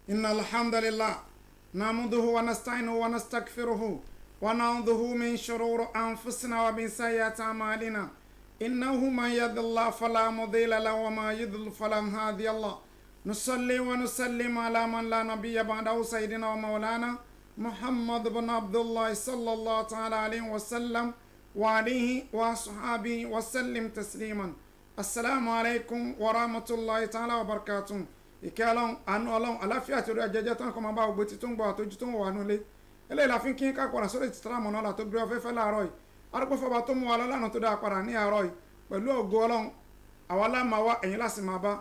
إن الحمد لله نحمده ونستعينه ونستغفره ونعوذ من شرور أنفسنا ومن سيئات أعمالنا. إنه من يهد الله فلا مضل له وما يضلل فلا هادي له. نصلي ونسلم على من لا نبي بعده، سيدنا ومولانا محمد بن عبد الله صلى الله تعالى عليه وسلم وعليه وصحابه وسلم تسليما. السلام عليكم ورحمة الله تعالى وبركاته. Ìkẹ́ Ọlọ́run, àánú Ọlọ́run, àláfíà tí orí ajẹjẹ tán kọ́ máa bá ògbé títún gbọ́ àtọ́jú tó ń wà nulẹ̀. Eléyìí la fi ń kí ká padà sórí ìtìtàrà mọ̀nà ọ̀la tó gbé ọfẹ́fẹ́ láàárọ̀ yìí. Arúgbó fọba tó mú wa lọ́lànà tó dáa padà ní àárọ̀ yìí pẹ̀lú ògo Ọlọ́run. Àwa lá máa wá, ẹ̀yin láti máa bá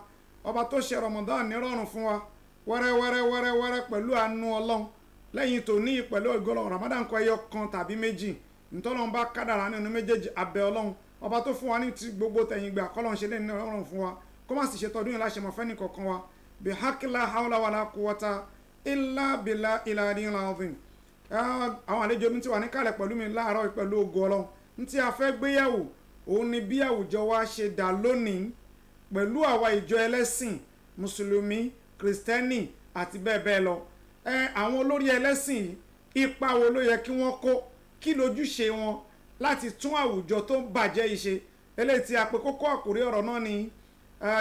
ọba tó ṣe Ramadan nírọ̀rùn fún wa wẹ́rẹ́ wẹ́rẹ́ wẹ́rẹ́ wẹ́rẹ́ pẹ̀lú àánú Ọlọ́run. Lẹ́yìn tòní, pẹ̀lú ògo Ọlọ́run, Ramadan kọ ẹyọ kan tàbí méjì, ntọ́lọ́run bá kádàrá nínú méjèèjì. Abẹ́ Ọlọ́run ọba tó fún wa ní ti gbogbo tẹ̀yìn gbà, kọ́lọ́run ṣe lé ní ọrùn fún wa, kó má sì ṣe tọdún yìí láṣẹ mọ̀ fẹ́ni kọ̀ọ̀kan wa. Bihakila hawla wala quwwata illa billah iladi azim. Àwọn àlejò mi ti wà níkàlẹ̀ pẹ̀lú mi láàárọ̀. Pẹ̀lú ògo Ọlọ́run, ní tí a fẹ́ gbéyàwó òun ni bí àwùjọ wa ṣe dà lónìí pẹ̀lú àwa ìjọ ẹlẹ́sìn mùsùlùmí, kìrìsìtẹ́nì àti bẹ́ẹ̀ bẹ́ẹ̀ lọ. Àwọn olórí ẹlẹ́sìn yìí, ipa wo ló yẹ kí wọ́n kó? Kí lójúṣe wọn láti tún àwùjọ tó ń bàjẹ́ yìí ṣe? Eléyìí tí a pè kókó àkórí ọ̀rọ̀ náà ni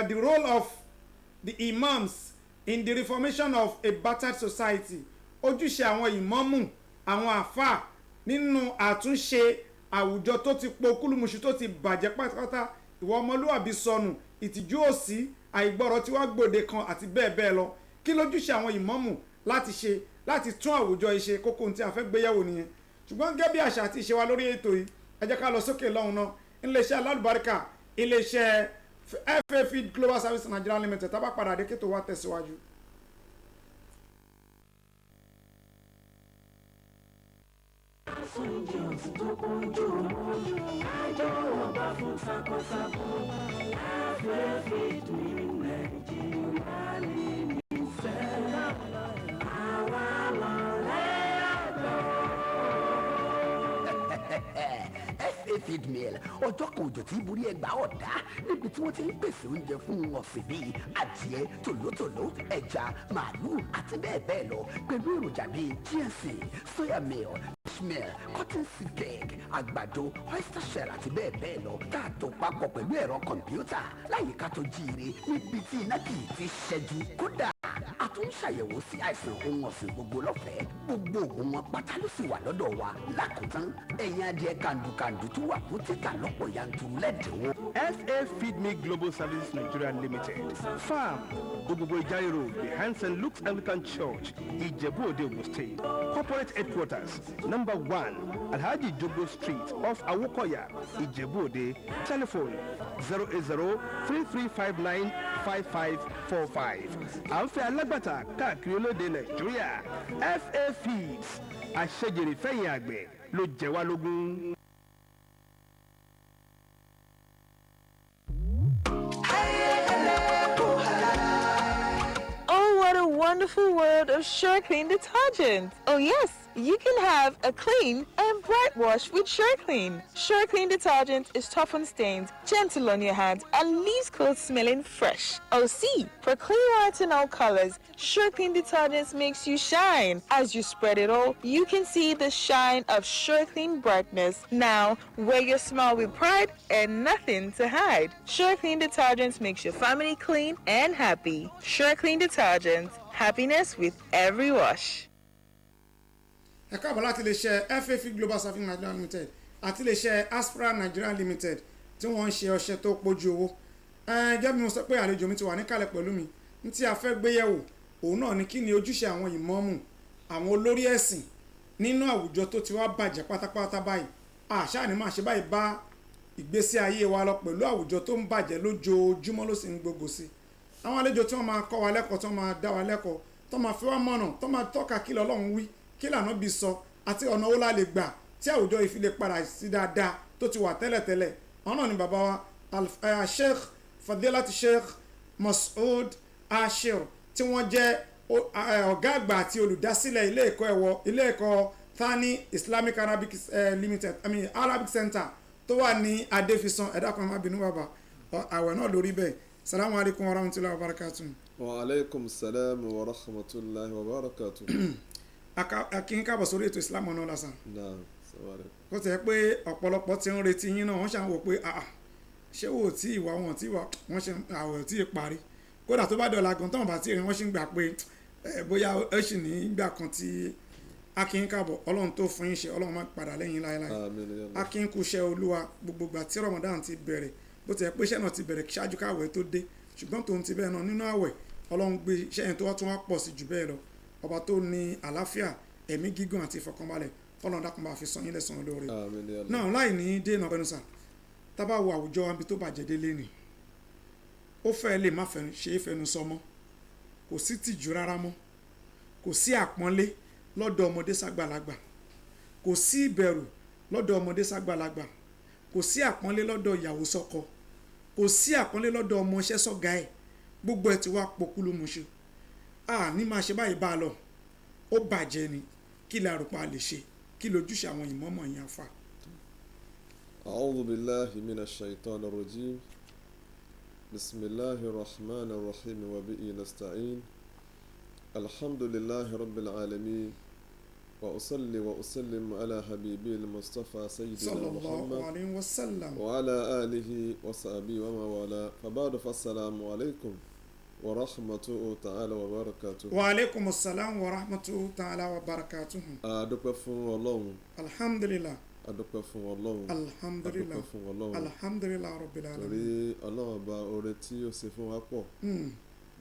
the role of the imams in the reformation of a battered society. Ojúṣe àwọn ìmámù, àwọn àfáà nínú àtúnṣe àwùjọ tó ti pokúlùmùṣù, tó ti bàjẹ́ pátápátá, ìwà ọmọlúwàbí sọnù, ìtìjú òsì, àìgbọ́rọ̀ tí wàá gbòde kan àti bẹ́ẹ̀ bẹ́ẹ̀ lọ. Kí lójúṣe àwọn ìmámù láti ṣe láti tún àwùjọ yìí ṣe? Kókó ohun tí a fẹ́ gbéyàwó nìyẹn. Ṣùgbọ́n gẹ́gẹ́ bí àṣà àti ìṣe wa lórí ètò yìí, ẹ jẹ́ ká lọ sókè lọ́hùn náà, iléeṣẹ́ alálùbáríkà, iléeṣẹ́ FA Feed Global Service Nigeria Limited. Tá a bá padà dé, kétò wa tẹ̀síwájú. Oúnjẹ ọ̀sìn tó kọjú owó àjọ ọba fún takọtabo afẹ́fẹ́ ní Nàìjíríà Limited, àwa lọ̀rẹ́ àgbọ̀. FA Feed Mill, ọjọ́ kan òjò tí borí ẹgbàá ọ̀dá níbi tí wọ́n ti ń pèsè oúnjẹ fún ọ̀sìn bíi adìẹ, tòlótòló, ẹja, màálù àti bẹ́ẹ̀ bẹ́ẹ̀ lọ pẹ̀lú èròjà bíi GNC, soya meal, meal, cotton seed cake, àgbàdo, oyster shell àti bẹ́ẹ̀ bẹ́ẹ̀ lọ, tá a tó papọ̀ pẹ̀lú ẹ̀rọ kọ̀m̀pútà láyìíká tó jíire níbi tí iná kì í ti ṣẹ́jú. Kódà, a tún ń ṣàyẹ̀wò sí àìsàn ohun ọ̀sìn gbogbo lọ́fẹ̀ẹ́. Gbogbo òògùn wọn pátá ló sì wà lọ́dọ̀ wa. Lákòótán, ẹ̀yìn adìẹ kàndùkàndù tó wà fún títà lọ́pọ̀ yanturu lẹ́dínwó. FA Feed Me Global Services Nigeria Limited, Farm, Ogbogbo Ijare Road, behind St. Luke's Anglican Church, Ijebu Ode, Ogun State. Corporate headquarters, number 1, Alhaji Jogo Street, off Awokoya, Ijebu Ode. Telephone 080 3359 5545. À ń fẹ́ alágbàtà káàkiri orílẹ̀-èdè Nàìjíríà. FA Feeds, àṣejèrè fẹ̀yìn àgbẹ̀ ló jẹ wá lógún. Oh, what a wonderful world of Sure Clean detergent. Oh, yes, you can have a clean and bright wash with Sure Clean. Sure Clean detergent is tough on stains, gentle on your hands, and leaves clothes smelling fresh. Oh, see, for clean whites in all colors, Sure Clean detergent makes you shine. As you spread it all, you can see the shine of Sure Clean brightness. Now, wear your smile with pride and nothing to hide. Sure Clean detergent makes your family clean and happy. Sure Clean detergent, happiness with every wash. Ẹ káàbọ̀ láti iléeṣẹ́ FAF Global Service Nigeria Limited àti iléeṣẹ́ Aspra Nigeria Limited tí wọ́n ń ṣe ọṣẹ tó pójú owó. Ẹ jẹ́ bí mo sọ pé àlejò mi ti wà níkàlẹ̀ pẹ̀lú mi. Ní tí a fẹ́ gbéyẹ̀wò òun náà ni kí ni ojúṣe àwọn ìmámù, àwọn olórí ẹ̀sìn nínú àwùjọ tó ti wá bàjẹ́ pátápátá báyìí. Àṣà ni máa ṣe báyìí bá ìgbésí ayé wa lọ pẹ̀lú àwùjọ tó ń bàjẹ́ lójoojúmọ́, ló sì ń gbogbo sí. Àwọn àlejò tí wọ́n máa kọ́ wa lẹ́kọ̀ọ́, tí wọ́n máa dá wa lẹ́kọ̀ọ́, tó máa fi wá mọ̀nà, tó máa tọ́ka kí lọ́lọ́run wí, kí lànà bí sọ àti ọ̀nà wo la lè gbà tí àwùjọ yìí fi lè padà sí dáadáa tó ti wà tẹ́lẹ̀tẹ́lẹ̀. Àwọn náà ni bàbá wa Sheikh Fadilat Sheikh Mas'ud Ashir, tí wọ́n jẹ́ ọ̀gá àgbà àti olùdásílẹ̀ ilé ẹ̀kọ́ ẹ̀wọ̀ ilé ẹ̀kọ́ Thani Islamic Arabic Limited, I mean Arabic Center, tó wà ní Adéfisàn. Ẹ̀dá kan, má bínú bàbá, àwẹ̀ náà lórí bẹ́ẹ̀. Salamu alaykum wa rahmatulahi wa barakatuh. Wa aleykum salaam wa rahmatulahi wa barakatu. A kí yín káàbọ̀ sórí ètò Islam Ọ̀nà Ọ̀la sà. Naam, salaam aleykum. Kó tẹ̀ pé ọ̀pọ̀lọpọ̀ ti ń retí yín náà, wọ́n ṣàn wò pé àà, ṣé wò tí ìwà wọn tí ìwà wọn ṣe àwẹ̀ ò tí ì parí. Kódà tó bá dọ̀la gan tán bá tí ì rí wọ́n ṣì ń gbà pé bóyá ó sì ní ìgbà kan tí a kí yín káàbọ̀. Ọlọ́run tó fún yín ṣe, Ọlọ́run má padà lẹ́yìn láéláé. Àmín ya Allah. A kí ń kúṣẹ́ Olúwa gbogbo ìgbà tí Ramadan ti bẹ̀rẹ̀, bó ti yẹ pé iṣẹ́ náà ti bẹ̀rẹ̀ ṣáájú káwẹ̀ tó dé, ṣùgbọ́n tòun ti bẹ́ẹ̀ náà nínú àwẹ̀ Ọlọ́run gbé iṣẹ́ yẹn tó wá tún wá pọ̀ sí jù bẹ́ẹ̀ lọ. Ọba tó ní àlàáfíà, ẹ̀mí gígùn àti ìfọkànbalẹ̀, Ọlọ́run dákun bá fi san yín lẹ́san olóore. Àmín ya Allah. Náà láì ní dènà pẹ̀lú sà, tá bá wo àwùjọ wa níbi tó bàjẹ́ délé ni ó fẹ́ lè má fẹnu ṣe é fẹnu sọ mọ́, kò sí tìjú rárá mọ́, kò sí àpọ́nlé lọ́dọ̀ ọmọdé ságbàlagbà, kò sí ìbẹ̀rù lọ́dọ̀ ọmọdé ságbàlagbà, kò sí àpọ́nlé lọ́dọ̀ ìyàwó sọ́kọ, kò sí àpọ́nlé lọ́dọ̀ ọmọọṣẹ́ sọ́gá ẹ̀. Gbogbo ẹ̀ ti wá pokúlùmùṣù. A ní máa ṣe báyìí bá a lọ, ó bàjẹ́ ni. Kí la rò pa lè ṣe? Kí lójúṣe àwọn ìmọ̀ọ́mọ̀ yẹn fà? أعوذ بالله من الشيطان الرجيم. بسم الله الرحمن الرحيم وبه نستعين. الحمد لله رب العالمين، وأصلي وأسلم على حبيبي المصطفى سيدنا sallallahu محمد alayhi wa sallam. وعلى آله وصحبه ومن والاه. فبعد، فالسلام عليكم ورحمته تعالى وبركاته. Wa aleykum salaam wa rahmatuhu ta'ala wa barakatuhu. A dúpẹ́ fún Ọlọ́run. Alhamdulillah. A dúpẹ́ fún Ọlọ́run. A Alhamdulillah. dúpẹ́ fún Ọlọ́run. Alhamdulillah rabbil alamin. Torí Ọlọ́run ọba, oore tí ó ṣe fún wa pọ̀.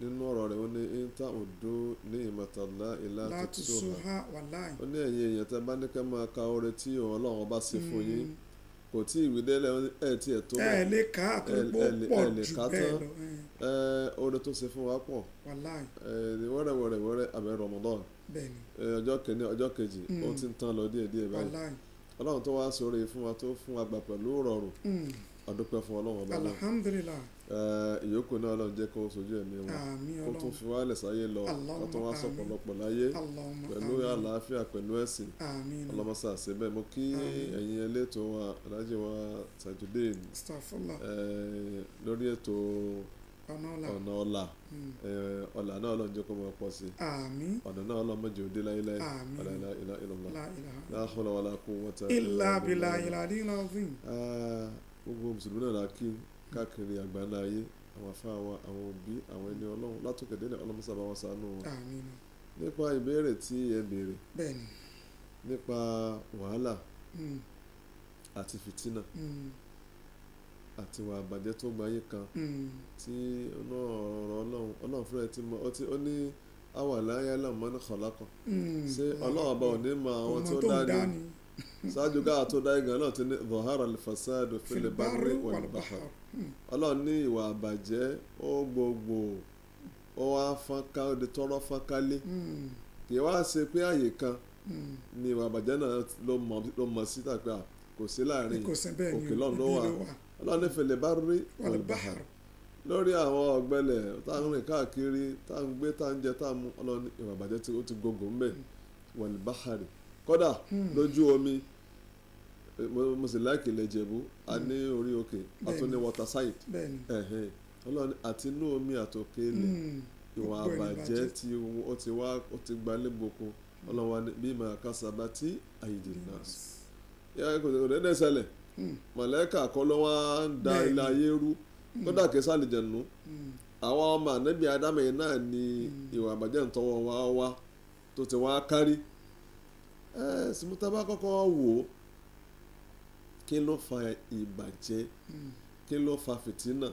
Nínú ọ̀rọ̀ rẹ̀, ó ní íńtà òdo ní ìmọ̀tàlá ìlà la tuntun. tusuha wallahi. Ó ní ẹ̀yin èèyàn, tẹ́ bá ní kẹ́ máa ka oore tí òun Ọlọ́run ọba ṣe fún yín, kò tí ì wí délẹ̀, ẹ̀ tí ẹ̀ tó Ẹ bẹ́ẹ̀. lè ká àtúgbò pọ̀ Ẹ lè jù ká bẹ́ẹ̀ tán. lọ. Oore tó ṣe fún wa pọ̀. Wallahi. Ẹ ní wẹ́rẹ́ wẹ́rẹ́ wẹ́rẹ́ àbẹ̀ Ramadan. Bẹ́ẹ̀ ni. Ọjọ́ kìíní, ọjọ́ kejì, ó ti ń tán lọ díẹ̀ díẹ̀ báyìí. Wallahi. Ọlọ́run tó wá sóore fún wa, tó fún wa gbà pẹ̀lú rọrùn, a dúpẹ́ fún Ọlọ́run ọba náà. Alhamdulillah. Ìyókù náà, Ọlọ́run jẹ́ kó sojú ẹ̀mí wa, Àmín. kó tún Ọlọ́run. fi wálẹ̀ sáyé lọ, kó tún wá Allahumma sọ̀pọ̀lọpọ̀ láyé Allahumma pẹ̀lú àmín. àlàáfíà, pẹ̀lú ẹ̀sìn. Àmín. Ọlọ́mọsá síbẹ̀. Mo kí ẹ̀yin elétò wa, Alhaji wa Tajudeen. Astaghfirullah. Lórí ètò Ọ̀nà ọ̀la. Ọ̀nà Ọ̀la. Ọ̀la náà, Ọlọ́run jẹ́ kó máa pọ̀ sí. Àmín. Ọ̀nà náà, Ọlọ́run má jẹ́ ó dé láéláé. Àmín. La ilaha illallah. La ilaha La hawla wala quwwata illa billahi al-aliyyil azim. Ah, gbogbo mùsùlùmí náà la kí káàkiri àgbáńlá ayé, àwọn afáà wa, àwọn òbí, àwọn ẹni Ọlọ́run látòkè délẹ̀, Ọlọ́run sábà wọn ṣàánú wọn. Àmín. Nípa ìbéèrè tí ẹ béèrè Bẹ́ẹ̀ ni. nípa wàhálà àti fìtínà àti ìwà àbàjẹ́ tó gbayé kan, tí ọ̀nà ọ̀rọ̀ Ọlọ́run, Ọlọ́run fúnra ẹ̀ ti mọ, ó ti ó ní awala ya'lamu man khalaqa. Ṣé Ọlọ́run ọba ò ní mọ àwọn Ọmọ tí ó tó ń dá dá ni? ni. Ṣáájú káà tó dá igi náà ti ní dhahara al-fasadu fil fil barri barri wal wal bahr. bahr. Ọlọ́run ní ìwà àbàjẹ́ ó gbogbo, ó wá fọ́n ká, ó di tọ́rọ́ fọ́n kálé. Kì í wá ṣe pé àyè kan ni ìwà àbàjẹ́ náà ló mọ̀ sí, tàbí à kò sí láàrin Kò sí bẹ́ẹ̀ ni. òkè lọ́run ló Ibi wà. ló wà. Ọlọ́run ní fil barri wal wal bahr, bahr. Lórí àwọn ọ̀gbẹ́lẹ̀ tá ń rìn káàkiri, tá ń gbé, tá ń jẹ, tá ń mu, Ọlọ́run ní ìwà àbàjẹ́ tí ó ti gògò ń bẹ̀, wal bahri, kódà lójú omi. Mo sì like ilẹ̀ Ìjẹ̀bú, a ní orí òkè, a tún ní water side. Bẹ́ẹ̀ ni. Ẹ̀hẹ́n. Ọlọ́run ní àti inú omi àtòkè ilẹ̀, ìwà Gbogbo ẹ̀ ní àbàjẹ́ ìbàjẹ́. tí ó ti wá, ó ti gbalé gboko. Ọlọ́run wa ní bima kasabati aydin nas. Yà kò dédé ṣẹlẹ̀. Mọ̀lẹ́kà kọ́ ló wá ń da ilé ayé rú, kódà kìí sàlìjẹ̀nu. Àwọn ọmọ ànábì Ádámù yìí náà ni ìwà àbàjẹ́ ń tọwọ́ wá wá tó ti wá kárí. Ẹ sìmúta bá kọ́kọ́ wò ó, kí ló fa ìbàjẹ́? Kí ló fa fìtínà?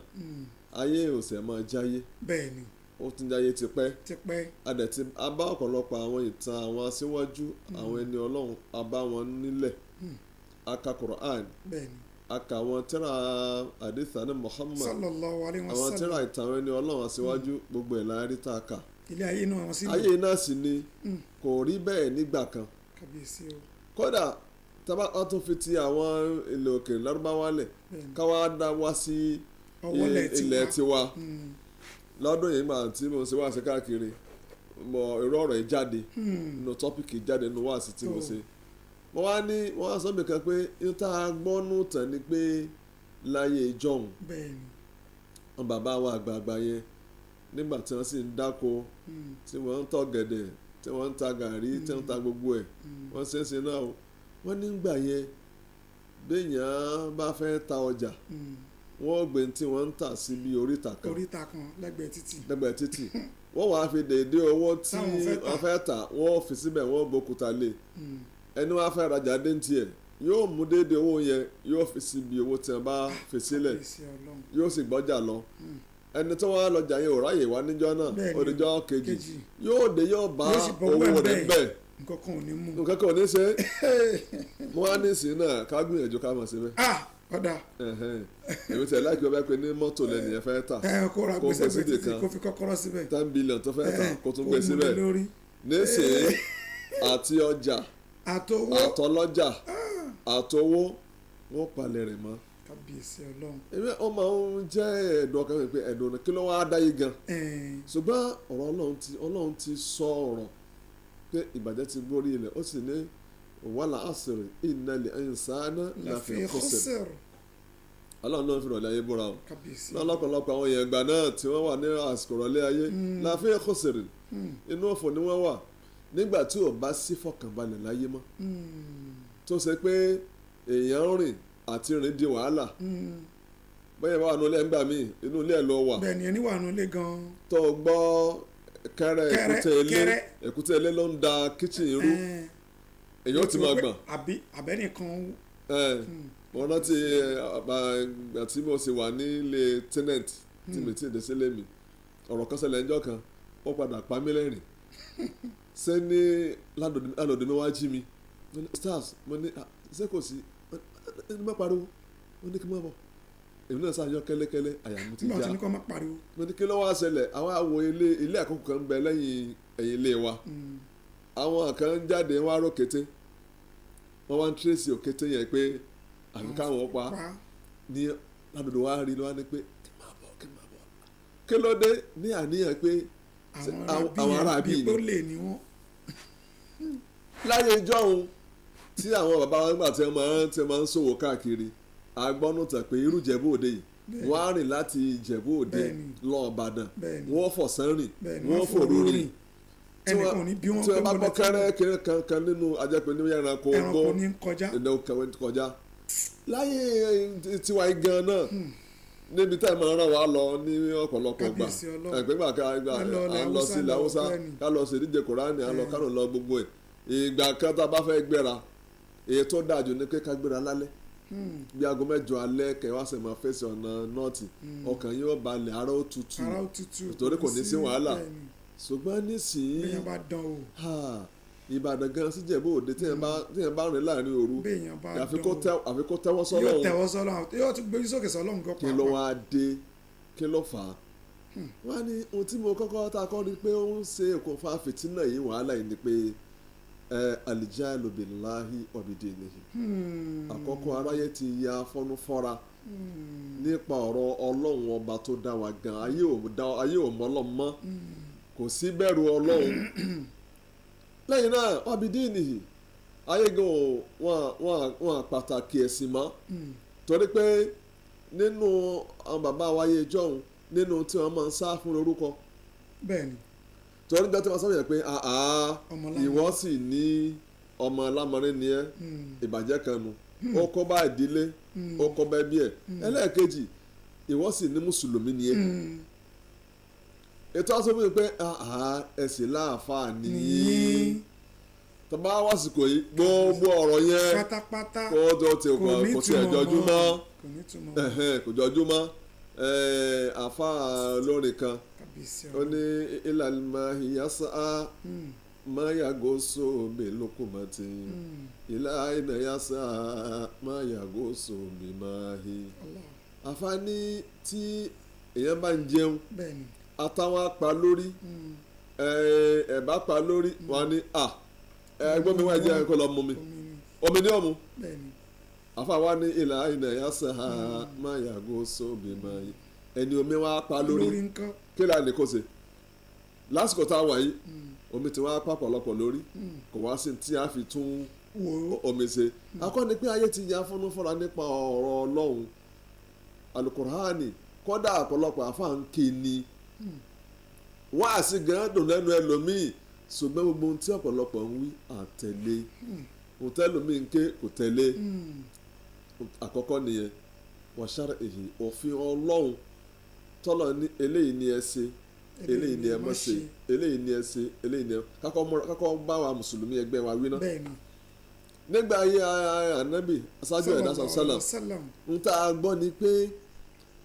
Ayé ò sẹ̀ máa jáyé. Bẹ́ẹ̀ ni. Ó ti ń jáyé tipẹ́. Tipẹ́. A dẹ̀ ti a bá ọ̀pọ̀lọpọ̀ àwọn ìtàn àwọn aṣíwájú, àwọn ẹni Ọlọ́run, a bá wọn nílẹ̀. A ka Quran, Bẹ́ẹ̀ ni. a kà àwọn tírà àdìsá ní Muhammad Sallallahu alayhi wa àwọn tírà sallam. ìtàn àwọn ẹni Ọlọ́run aṣíwájú, gbogbo ẹ̀ la rí tá a kà. Ilé ayé náà wọn sí lò. Ayé náà sì ni kò rí bẹ́ẹ̀ nígbà kan. Kábíyèsí o. Kódà tábà wọ́n tún fi ti àwọn ilẹ̀ òkèèrè lárúbáwá lẹ̀, káwá dá wá sí Ọwọ́ ilẹ̀ tiwa. Ilẹ̀ tiwa lọ́dún yìí máa tí mo ṣe wá sí káàkiri mo, irú ọ̀rọ̀ yìí jáde nínú topic, jáde nínú wáàsí tí mo Tó. ṣe. Mo wá ní wọ́n wá sọ mi kan pé ní tá a gbọ́ nù tán ni pé láyé ìjọ́un, Bẹ́ẹ̀ ni. wọn bàbá wa àgbààgbà yẹn Nígbà tí wọ́n sì ń dáko, tí wọ́n ń tọ́ gẹ̀dẹ̀, tí wọ́n ń ta gàrí, tí wọ́n ń ta gbogbo ẹ̀, wọ́n ṣe é ṣe náà o. Wọ́n nígbà yẹn, béèyàn bá fẹ́ ta ọjà, wọ́n gbé tí wọ́n ń tà síbi oríta kan. Oríta kan lẹ́gbẹ̀ẹ́ títì. Lẹ́gbẹ̀ẹ́ títì. Wọ́n wàá fi dèédé owó tí táwọn fẹ́ tà. Wọ́n fẹ́ tà, wọ́n fi síbẹ̀, wọ́n gbókúta lé. Ẹni wọ́n á fẹ́ rajà dé ní tiẹ̀, yóò mú déédéé owó yẹn, yóò fi síbi owó tí wọ́n bá fi sílẹ̀. Kábíyèsí Ọlọ́run. Yóò sì gbọ́jà lọ. Ẹni tó wá lọ́jà yẹn ò ráyè wá níjọ́ náà, Bẹ́ẹ̀ni. òdìjọ́ kejì Kejì. yóò dé, yóò bá Yóò sì bọ́ owó owó ẹ̀ rẹ̀ bẹ́ẹ̀. bẹ́ẹ̀. Nǹkan kan ò ní mú. Nǹkan kan ò ní ṣe é. Mo wá ní ìsìn náà, ká gbìyànjú ká mọ̀ síbẹ̀. Ah, ọ̀dà. Ẹ̀hẹ́n. Èmi tẹ̀ láìpẹ́ ọbẹ̀ pé ní mọ́tò lẹ́nu yẹn fẹ́ tà, Ẹ kó ra kó gbèsè gbé síbì títì kan. kó fi kọ́kọ́rọ́ síbẹ̀. 10 billion tó fẹ́ tà, kó tún kó gbé mú lé síbẹ̀ lórí. Nísìnyí, àti ọjà, àtowó, àtọlọ́jà, àtowó, wọ́n palẹ̀ rẹ̀ mọ́. Kábíyèsí Ọlọ́run. Èmi ó máa ń jẹ́ ẹ̀dùn ọkàn mi pé ẹ̀dùn ọ̀nà kí ló wá dáyé gan. Ṣùgbọ́n ọ̀rọ̀ Ọlọ́run ti sọ ọ̀rọ̀ pé ìbàjẹ́ ti gbórí ilẹ̀, ó sì ní wàhálà àṣírí innal insana lafi lafi khusr. khusr. Ọlọ́run náà fi rọ̀lẹ́ ayé búra o. Kábíyèsí. Lọ́pọ̀lọpọ̀ àwọn èèyàn ìgbà náà tí wọ́n wà ní àsìkò rọ̀lẹ́ ayé, lafi khusr, inú ọ̀fọ̀ ni wọ́n wà nígbà tí ò bá sí fọkànbalẹ̀ láyé mọ́, tó ṣe pé èèyàn ń rìn àti rìn di wàhálà. Bẹ́ẹ̀ bá wà ní ilé ẹ̀ ń gbà míì, inú ilé ẹ̀ lọ wà, Bẹ́ẹ̀ ni, ẹni wà nulẹ̀ gan-an. tó o gbọ́ kẹrẹ Kẹrẹ, èkúté ilé, kẹrẹ. Èkúté ilé ló ń da kitchen rú, èyàn ó ti máa gbọ̀n. Àbí àbẹ́nìkan. Ẹ, mo rántí ìgbà tí mo sì wà nílé tenant tí mi ti dé sílé mi, ọ̀rọ̀ kan ṣẹlẹ̀ ńjọ́ kan, ó padà pa mí lẹ́rìn. Ṣé ní lálọ́dún mi wá jí mi. Mo ní, "Stars." Mo ní, "Ah, ṣé kò sí?" Ẹni má pariwo. Mo ní kí n má bọ̀. Èmi náà sáyọ kẹ́lẹ́kẹ́lẹ́, àyà mi ti Nígbà já. tí ní kò má pariwo. Mo ní kí ló wá ṣẹlẹ̀? Àwọn àwọ̀ ilé ilé àkókò kan ń bẹ lẹ́yìn ẹ̀yìn ilé wa. Àwọn kan ń jáde, wọ́n á rò kété, wọ́n wá ń trace òkété yẹn pé àfi káwọn pa. Pa. Ní ládùúgbò wa rí ló wá ní pé kí n máa bọ̀, kí n máa bọ̀, kí ló dé, ní àníyàn pé àwọn ará ará bíi bíi ni. pé ó lè ní wọn. Láyé ìjọ́un tí àwọn bàbá wa nígbà tí wọ́n máa ń ṣòwò káàkiri, agbọ́nùtàn pé irú Ìjẹ̀bú Òde yìí, wọ́n á rìn láti Ìjẹ̀bú Òde lọ Ìbàdàn. Wọ́n fọ̀sán rìn, Bẹ́ẹ̀ni, wọ́n fòru rìn. Tí Ẹnìkan ò ní bí wọ́n tí wọ́n bá pé gbọ́ mo lè ti kẹ́rẹ́ kéré kankan nínú ajẹ́pẹ́ ní ẹranko ẹranko ní ń kọjá. Ìnáwó kẹwẹ́ kọjá láyé tiwa yìí gan náà, níbi tá ẹ máa ràn wá lọ ní ọ̀pọ̀lọpọ̀ gbà. Kábíyèsí Ọlọ́run. Ẹ̀pẹ́ gbà ká gbà A lọ ilẹ̀ à ń lọ sí Haúsá ilẹ̀ lọ, Haúsá, bẹ́ẹ̀ni. ká lọ sí ìdíje Kùránì, à ń lọ Kánò, lọ gbogbo ẹ̀. Ìgbà kan tá a bá fẹ́ gbéra, èyí tó dáa jù ni pé ká gbéra lálẹ́ bí aago 8 alẹ́, kẹwàá sì máa fèsì ọ̀nà nọ́ọ̀tì, ọkàn yóò balẹ̀, ara ó tutù, Ara ó tutù. torí kò ní sí wàhálà. Bẹ́ẹ̀ni. Ṣùgbọ́n nísìnyí, Béèyàn bá dán o. ha, Ìbàdàn gan sí Ìjẹ̀bú Òde, tí yẹn bá rìn láàrin òru, Béèyàn bá àfi dán kó o. àfi kó tẹ́wọ́ Yóò sọ́lọ́run. tẹ̀wọ́ sọ́lọ́run, yóò tún gbójú sókè sọ́lọ́run gan. Kí ló wá dé? Kí ló fà á? Wọ́n á ní ohun tí mo kọ́kọ́ ta kọ́ ni pé ó ń ṣe okùnfà fìtínà yìí, wàhálà yìí ni pé ẹ alìjáàlù billahi wa bidinihi. Àkọ́kọ́, aráyé ti ya fọ́nú fọ́ra nípa ọ̀rọ̀ Ọlọ́run ọba tó dá wa gan. Ayé ò dá, ayé ò mọ̀ Ọlọ́run mọ́, kò sí bẹ̀rù Ọlọ́run. Lẹ́yìn náà, wa bidinihi, ayé gan ò wọn pàtàkì ẹ̀sìn mọ́, torí pé nínú àwọn bàbá wa ayé ìjọ́un, nínú tí wọ́n máa ń sá fún lórúkọ, torí nígbà tí wọ́n sọ yẹn pé àá Ọmọ lámọrin. ìwọ sì ní ọmọ lámọrin ni ẹ́, ìbàjẹ́ kan nu, ó kó bá ìdílé, ó kó bá ẹbí ẹ̀. Ẹlẹ́ẹ̀kejì, ìwọ sì ní mùsùlùmí ni ẹ́. Ètò àṣọ fún mi pé àá ẹ̀sìn láàfáà nìyí. Tọ́ba wàsìkò yìí, gbogbo ọ̀rọ̀ yẹn Pátápátá. kó tó ti Kò ní kò tiẹ̀ túmọ̀ jọjú mọ́. mọ́. Kò ní túmọ̀. Ẹ̀hẹ́n, kò jọjú mọ́. Àfa olórin kan, Kábíyèsí ó Ọlọ́run. ní ìlànà ìyàsá mayagoso belokomati ìlà ìnàyàsá mayagoso bimahi. Allah. Àfa ní tí èèyàn bá ń jẹun, àtàwọn apá lórí, ẹ̀bá pa lórí, wọn ní à ẹgbọ́n mi wá jẹ́ kó lọ mú mi Omi ni. Omi ní ọ̀mù. Àfa wa ní ìlà ìnàyàsá mayagoso bimahi, ẹni omi wa pa lórí, Lórí ńkọ́? Kí la ní kó ṣe lásìkò tá a wà yìí? Omi tí wọ́n á pàpọ̀lọpọ̀ lórí, kò wá sí tí a fi tún Wò ó. omi ṣe. Akọ́ni pé ayé ti ya fọ́núfọ́ra nípa ọ̀rọ̀ Ọlọ́run alukur'ani, kọ́dà ọ̀pọ̀lọpọ̀ àfa ń ké ni. Wáàsí gan dùn lẹ́nu ẹlòmíì, ṣùgbọ́n gbogbo ohun tí ọ̀pọ̀lọpọ̀ ń wí àtẹ̀lé, ohun tẹ́lòmíì ń ké kò tẹ̀lé. Àkọ́kọ́ nìyẹn. Wàṣàrà èyí òfin Ọlọ́run tọ́lọ̀ ní eléyìí ni ẹ ṣe, eléyìí ni ẹ má ṣe, eléyìí ni ẹ ṣe, eléyìí ni ẹ kákọ́ múra, kákọ́ bá wa mùsùlùmí ẹgbẹ́ wa wí ná. Nígbà ayé ànábì aṣáájú ẹ̀dá sàlám, sallam. Ń tá a gbọ́ ni pé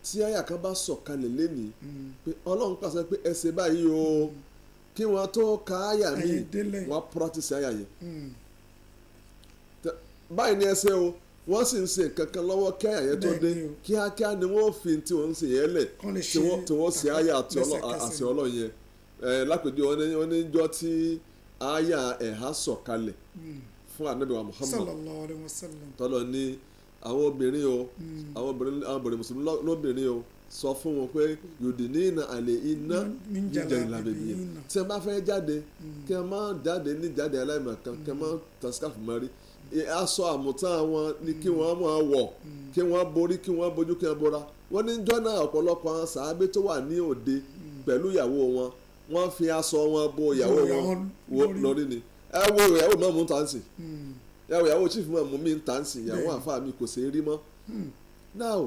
tí àyà kan bá sọ̀kalẹ̀ lénìí pé Ọlọ́run pàṣẹ pé ẹ ṣe báyìí o, kí wọ́n tó ka àyà mi, Ẹ̀yin délẹ̀. wọ́n á practice àyà yẹn. Báyìí ni ẹ ṣe o, wọ́n sì ń ṣe nǹkan kan lọ́wọ́ kí àyà yẹn tó dé, Bẹ́ẹ̀ ni o. kíákíá ni wọ́n fi tí wọ́n ń ṣe yẹn lẹ̀, Kán lè tí ṣe wọ́n ṣe àyà àti lẹ́sẹ̀kẹsẹ̀. àṣẹ Ọlọ́run yẹn. Ẹ lápèjọ, wọ́n ní jọ́ tí àyà ẹ̀há sọ̀kalẹ̀ fún ànábì wa Muhammad Sallallahu alayhi wa sallam. Tọ́lọ̀ ní àwọn obìnrin o, àwọn obìnrin mùsùlùmí lóbìnrin o, sọ fún wọn pé yudinina àlè iná Min jíjẹ ìlànà ìbí jalabibihinna. tí wọn bá fẹ́ jáde, kí wọn má jáde ní jáde aláìmọ̀kan, kí wọn má tan scarf mọ́rí. Aṣọ àmùtán wọn ni kí wọ́n máa wọ̀, kí wọ́n borí, kí wọ́n bojú, kí wọ́n bora. Wọ́n ní jọ́nà ọ̀pọ̀lọpọ̀ àwọn sàábé tó wà ní òde pẹ̀lú ìyàwó wọn, wọ́n fi aṣọ wọn bo ìyàwó Bo wọn ìyàwó lórí. Lórí ni. Ẹ wo ìyàwó mọ́mú tá ń sìn, ẹ wo ìyàwó chief mọ́mú mi ń tà ń sìn, ìyàwó àfa mi kò ṣeé rí mọ́. Now,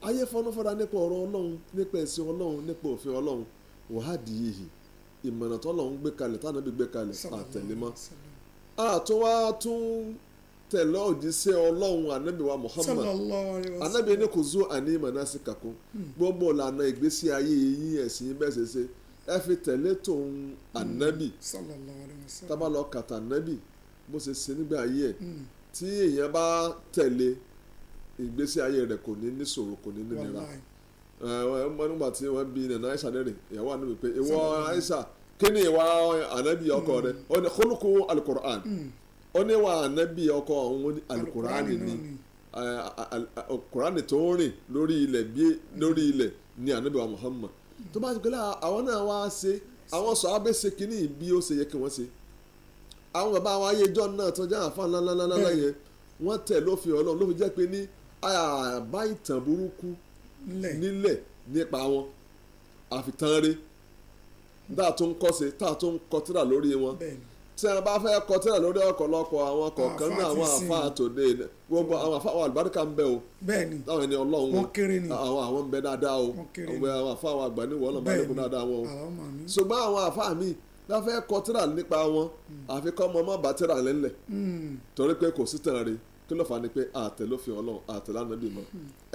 ayé fọnúfọ́ra nípa ọ̀rọ̀ Ọlọ́run, nípa ẹ̀sìn Ọlọ́run, nípa òfin Ọlọ́run, wàhádìí yìí, ìmọ̀nà tọ́lọ́run gbé kalẹ̀, tánàbí gbé kalẹ̀, àtẹ̀lé mọ́. Àtúnwá tún tẹ̀lé òjíṣẹ́ Ọlọ́run, ànábì wa Muhammad. Sallallahu alayhi wa Ànábì ní kò zó àní manasikakum, gbogbo ìlànà ìgbésí ayé yín, ẹ̀sìn yín, bẹ́ẹ̀ ṣe ṣe, ẹ fi tẹ̀lé tòun ànábì. Sallallahu alayhi wa sallam. Tá bá lọ kàtà ànábì bó ṣe ṣe nígbà ayé ẹ̀, tí èèyàn bá tẹ̀lé ìgbésí ayé rẹ̀, kò ní níṣòro, kò ní nínira. Wallahi. Ẹ wọ́n nígbà tí wọ́n bí nana Aisha lẹ́rìn, ìyàwó ànábì, pé ìwọ Aisha, kí ni ìwà ànábì ọkọ rẹ? Ó ní khuluqu alukur'an. Ó ní ìwà ànábì ọkọ òun, ó ní alukur'an Alukur'an ni. náà ni. Kur'an tó ń rìn lórí ilẹ̀ bí lórí ilẹ̀ ni ànábì wa Muhammad. Tó bá ti gbé àwọn náà wá ṣe, àwọn sọ abẹ́ ṣe kínní bí ó ṣe yẹ kí wọ́n ṣe. Àwọn bàbá wa ayé ìjọ náà tó jẹ́ àfa ńláńláńlá yẹn, wọ́n tẹ̀ lófin Ọlọ́run, ló fi jẹ́ pé ní àbá ìtàn burúkú Nílẹ̀. nílẹ̀ nípa wọn, àfitán rẹ̀ tá a tún kọ́ ṣe, tá a tún kọ tírà lórí wọn. Tí a bá fẹ́ kọ tírà lórí ọ̀pọ̀lọpọ̀ àwọn kọ̀ọ̀kan Àfáà náà, àwọn ti sìn. àfa àtòdè, gbogbo àwọn àfa àwọn àlùbáríkà ń bẹ o. Táwọn ẹni Ọlọ́run Wọ́n kéré ni. àwọn ń bẹ dáadáa o. Wọ́n kéré ni. Àwọn àfa àwọn àgbà níwọ̀ ọlọ́mọ alẹ́kùn dáadáa wọn o. Àwọn ọmọ mi. Ṣùgbọ́n àwọn àfa mi bá fẹ́ kọ tírà nípa wọn, àfi kọ́ ọmọ má bá tírà lẹ́lẹ̀, torí pé kò sí tàn rí. Kí ló fà á? Ni pé àtẹ̀ ló fi Ọlọ́run, àtẹ̀ lánàá bì mọ́.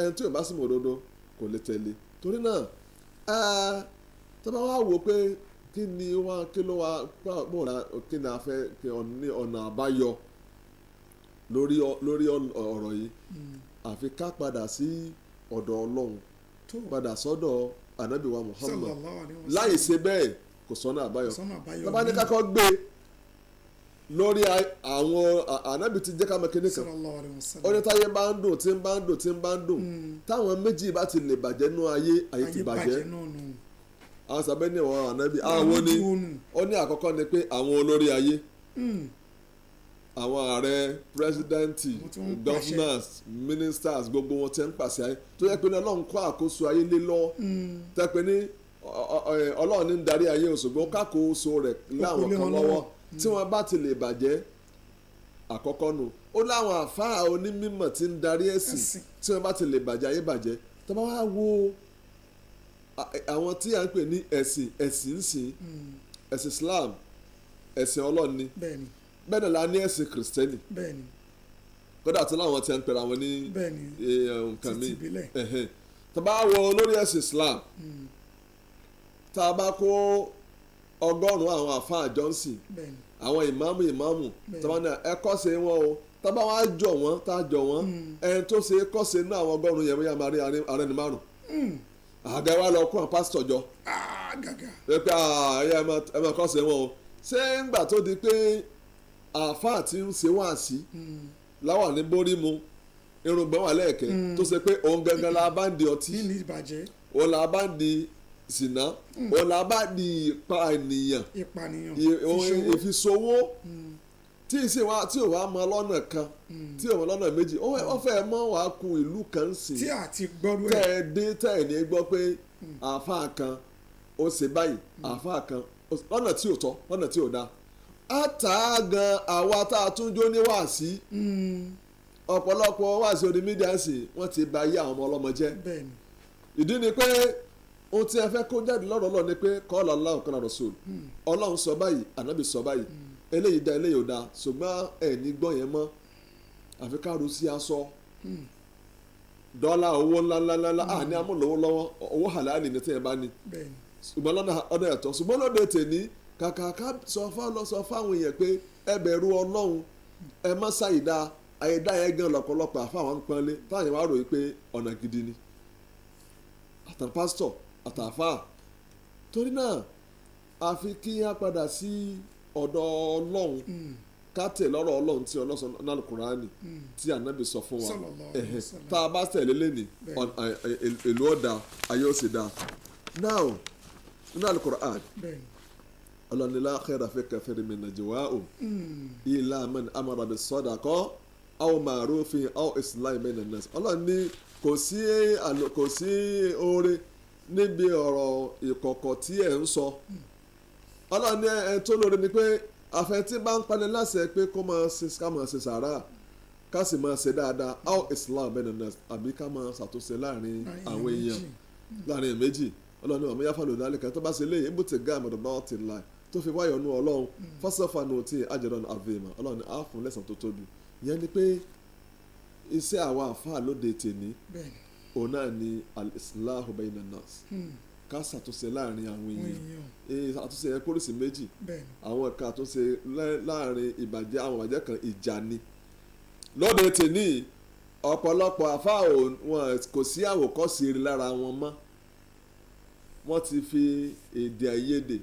Ẹni tí ò bá sì mọ̀ òdodo kò lè tẹ̀lé. Torí náà, tó bá wá wò pé kí ni wá, kí ló wá bó la, kí ni a fẹ́, kí ní ọ̀nà àbáyọ lórí ọ̀rọ̀ yìí, àfi ká padà sí ọ̀dọ̀ Ọlọ́run, Tó. padà sọ́dọ̀ ànábì wa Muhammad. Sallallahu alayhi wa sallam. Láì ṣe bẹ́ẹ̀, kò sọ́nà àbáyọ. Kò sọ́nà àbáyọ Tó bá ní míì. kákọ́ gbé lórí àwọn ànábì ti jẹ́ ká mọ̀ kíní kan. Sallallahu alayhi wa Ó sallam. ní táyé bá ń dùn, tí ń bá ń dùn, tí ń bá ń dùn, táwọn méjì bá ti lè bàjẹ́ nú ayé, ayé ti Ayé bàjẹ́. bàjẹ́ náà nù. Àwọn sábẹ́ ní ìwọ̀n ànábì àwọn ní méjì wo nù? Ó ní àkọ́kọ́ ni pé àwọn olórí ayé, àwọn ààrẹ, pírẹsidẹ́ǹtì, Àwọn tí wọ́n ń pàṣẹ. governors, ministers, gbogbo wọn ti ń pàṣẹ ayé, tó yẹ pé ní Ọlọ́run kó àkóso ayé lé lọ́wọ́, tó yẹ pé ní Ọlọ́run ní ń darí ayé, Òṣogbo kákòóso rẹ̀ láwọn lé kan wọn lọ́wọ́, lọ́wọ́. tí wọ́n bá ti lè bàjẹ́, àkọ́kọ́ nu. Ó láwọn àfáà onímọ̀ tí ń darí ẹ̀sìn, Ẹ̀sìn. tí wọ́n bá ti lè bàjẹ́, ayé bàjẹ́. Tó bá wá wo àwọn tí à ń pè ní ẹ̀sìn, ẹ̀sìn ń sìn, ẹ̀sìn Islam, ẹ̀sìn Ọlọ́run ni. Bẹ́ẹ̀ náà la ní ẹ̀sìn Kìrìsìtẹ́nì. Kódà tí láwọn tí a ń pera wọn ní nǹkan Títí míì. ìbílẹ̀. Ẹ̀hẹ́n. Tó bá wọ olórí ẹ̀sìn Islam, tá a bá kó 100 àwọn àfáà Johnson, àwọn ìmáàmù, ìmáàmù, tó bá ní ẹ kọ́ṣe wọn o, tá bá wá jọ wọn, tá a jọ wọn, ẹni tó ṣe é kọ́ṣe ní àwọn 100 yẹn, bóyá máa rí ààrẹ ní márùn. Àgá wa lọ kó àwọn pásítọ̀ jọ Ah, gàgà. pé ẹ máa kọ́ṣe wọn o. Ṣé ńgbà tó di pé àáfàá tí ń ṣe wáàsí láwà ní borí mu, irùngbọ̀n wà lẹ́ẹ̀kẹ́, tó ṣe pé òun gangan la bá ń di ọtí, Ní ìbàjẹ́. òun la bá ń di sìná, òun la bá ń di ìpa ènìyàn, Ìpànìyàn. òun Ìṣòwò. ìfisowó tí ì sì wá, tí ò wá mọ lọ́nà kan, tí ò mọ lọ́nà méjì, ó fẹ́ mọ́ wàá ku ìlú kan sìn Tí a ti gbọ́rú tẹ́ ẹ̀. ẹ dé, tẹ́ ẹ ní gbọ́ pé àáfàá kan ó ṣe báyìí, àáfàá kan lọ́nà tí ò tọ́, lọ́nà tí ò dáa. Àtà gan àwa tá a tún jó ní wáàsí, ọ̀pọ̀lọpọ̀ wáàsí orí mídíà sì wọ́n ti ba ayé àwọn ọmọ ọlọ́mọ jẹ́. Ìdí ni pé ohun tí a fẹ́ kó jáde lọ́rọ̀ Ọlọ́run ni pé qala Allahu qala Rasul, Ọlọ́run sọ báyìí, ànábì sọ báyìí, eléyìí dá, eléyìí ò dá, ṣùgbọ́n ẹ̀ ní gbọ́ yẹn mọ́, àfi ká ru sí aṣọ dọ́là owó ńláńláńlá àní amúlòwó lọ́wọ́, owó halali ní tẹ́yẹ̀ bá ní, ṣùgbọ́n lọ́nà ọ̀nà ẹ̀tọ́. Ṣùgbọ́n lóde tèmi, kàkà ká sọ fáwọn sọ fáwọn èèyàn pé ẹ bẹ̀rù Ọlọ́run, ẹ má ṣàìdá, àìdá yẹn gan lọ́pọ̀lọpọ̀ àfáwọn ń pọ́nlé táwọn yẹn wá ròyìn pé ọ̀nà gidi ni, àtàn pásítọ̀ àtàfáà. Torí náà àfi kí á padà sí ọ̀dọ̀ Ọlọ́run, ká tẹ̀ lọ́rọ̀ Ọlọ́run tí ọlọ́sọ náà Kùránì tí Ànábì sọ fún wa. Tá a bá tẹ̀lé lẹ́nìí, ìlú ọ̀dà ayé ó sì dáa. Now, nínú Al-Qur'an, Ọlọ́run la khayra fi kathirin min najwahum illa man amara bis-sadaqa aw ma'rufin aw islahin bayna an-nas. Ọlọ́run ní kò sí oore níbi ọ̀rọ̀ ìkọ̀kọ̀ tí ẹ̀ ń sọ. Ọlọ́run ní ẹ tó lóore ni pé àfẹ́ tí bá ń pani láṣẹ pé kó máa ṣe, ká máa ṣe sàárà, ká sì máa ṣe dáadáa, aw islahin bayna an-nas, àbí ká máa ṣàtúnṣe láàrin àwọn èèyàn, láàrin méjì. Ọlọ́run ní ọmọ yáfa lòdì alẹ́ kan tó bá ṣe léyìn ibùtì gáàmù ọ̀dọ̀ ti la tó fi wáyọ̀ nú Ọlọ́run fásọfà nù tí ajran azima, Ọlọ́run ní á fún lẹ́san tó tóbi. Ìyẹn ni pé iṣẹ́ àwọn àfáà lóde tèmi òun náà ni al-islahu bayna an-nas, ká ṣàtúnṣe láàrin àwọn èèyàn. Àtúnṣe yẹn pólísì méjì, àwọn ẹ̀ka àtúnṣe láàrin ìbàjẹ́, àwọn ìbàjẹ́ kan ìjà ni lóde tèmi. Ọ̀pọ̀lọpọ̀ àfáà wọn kò sí àwòkọ́ṣe rere lára wọn mọ́, wọ́n ti fi èdè àìyedè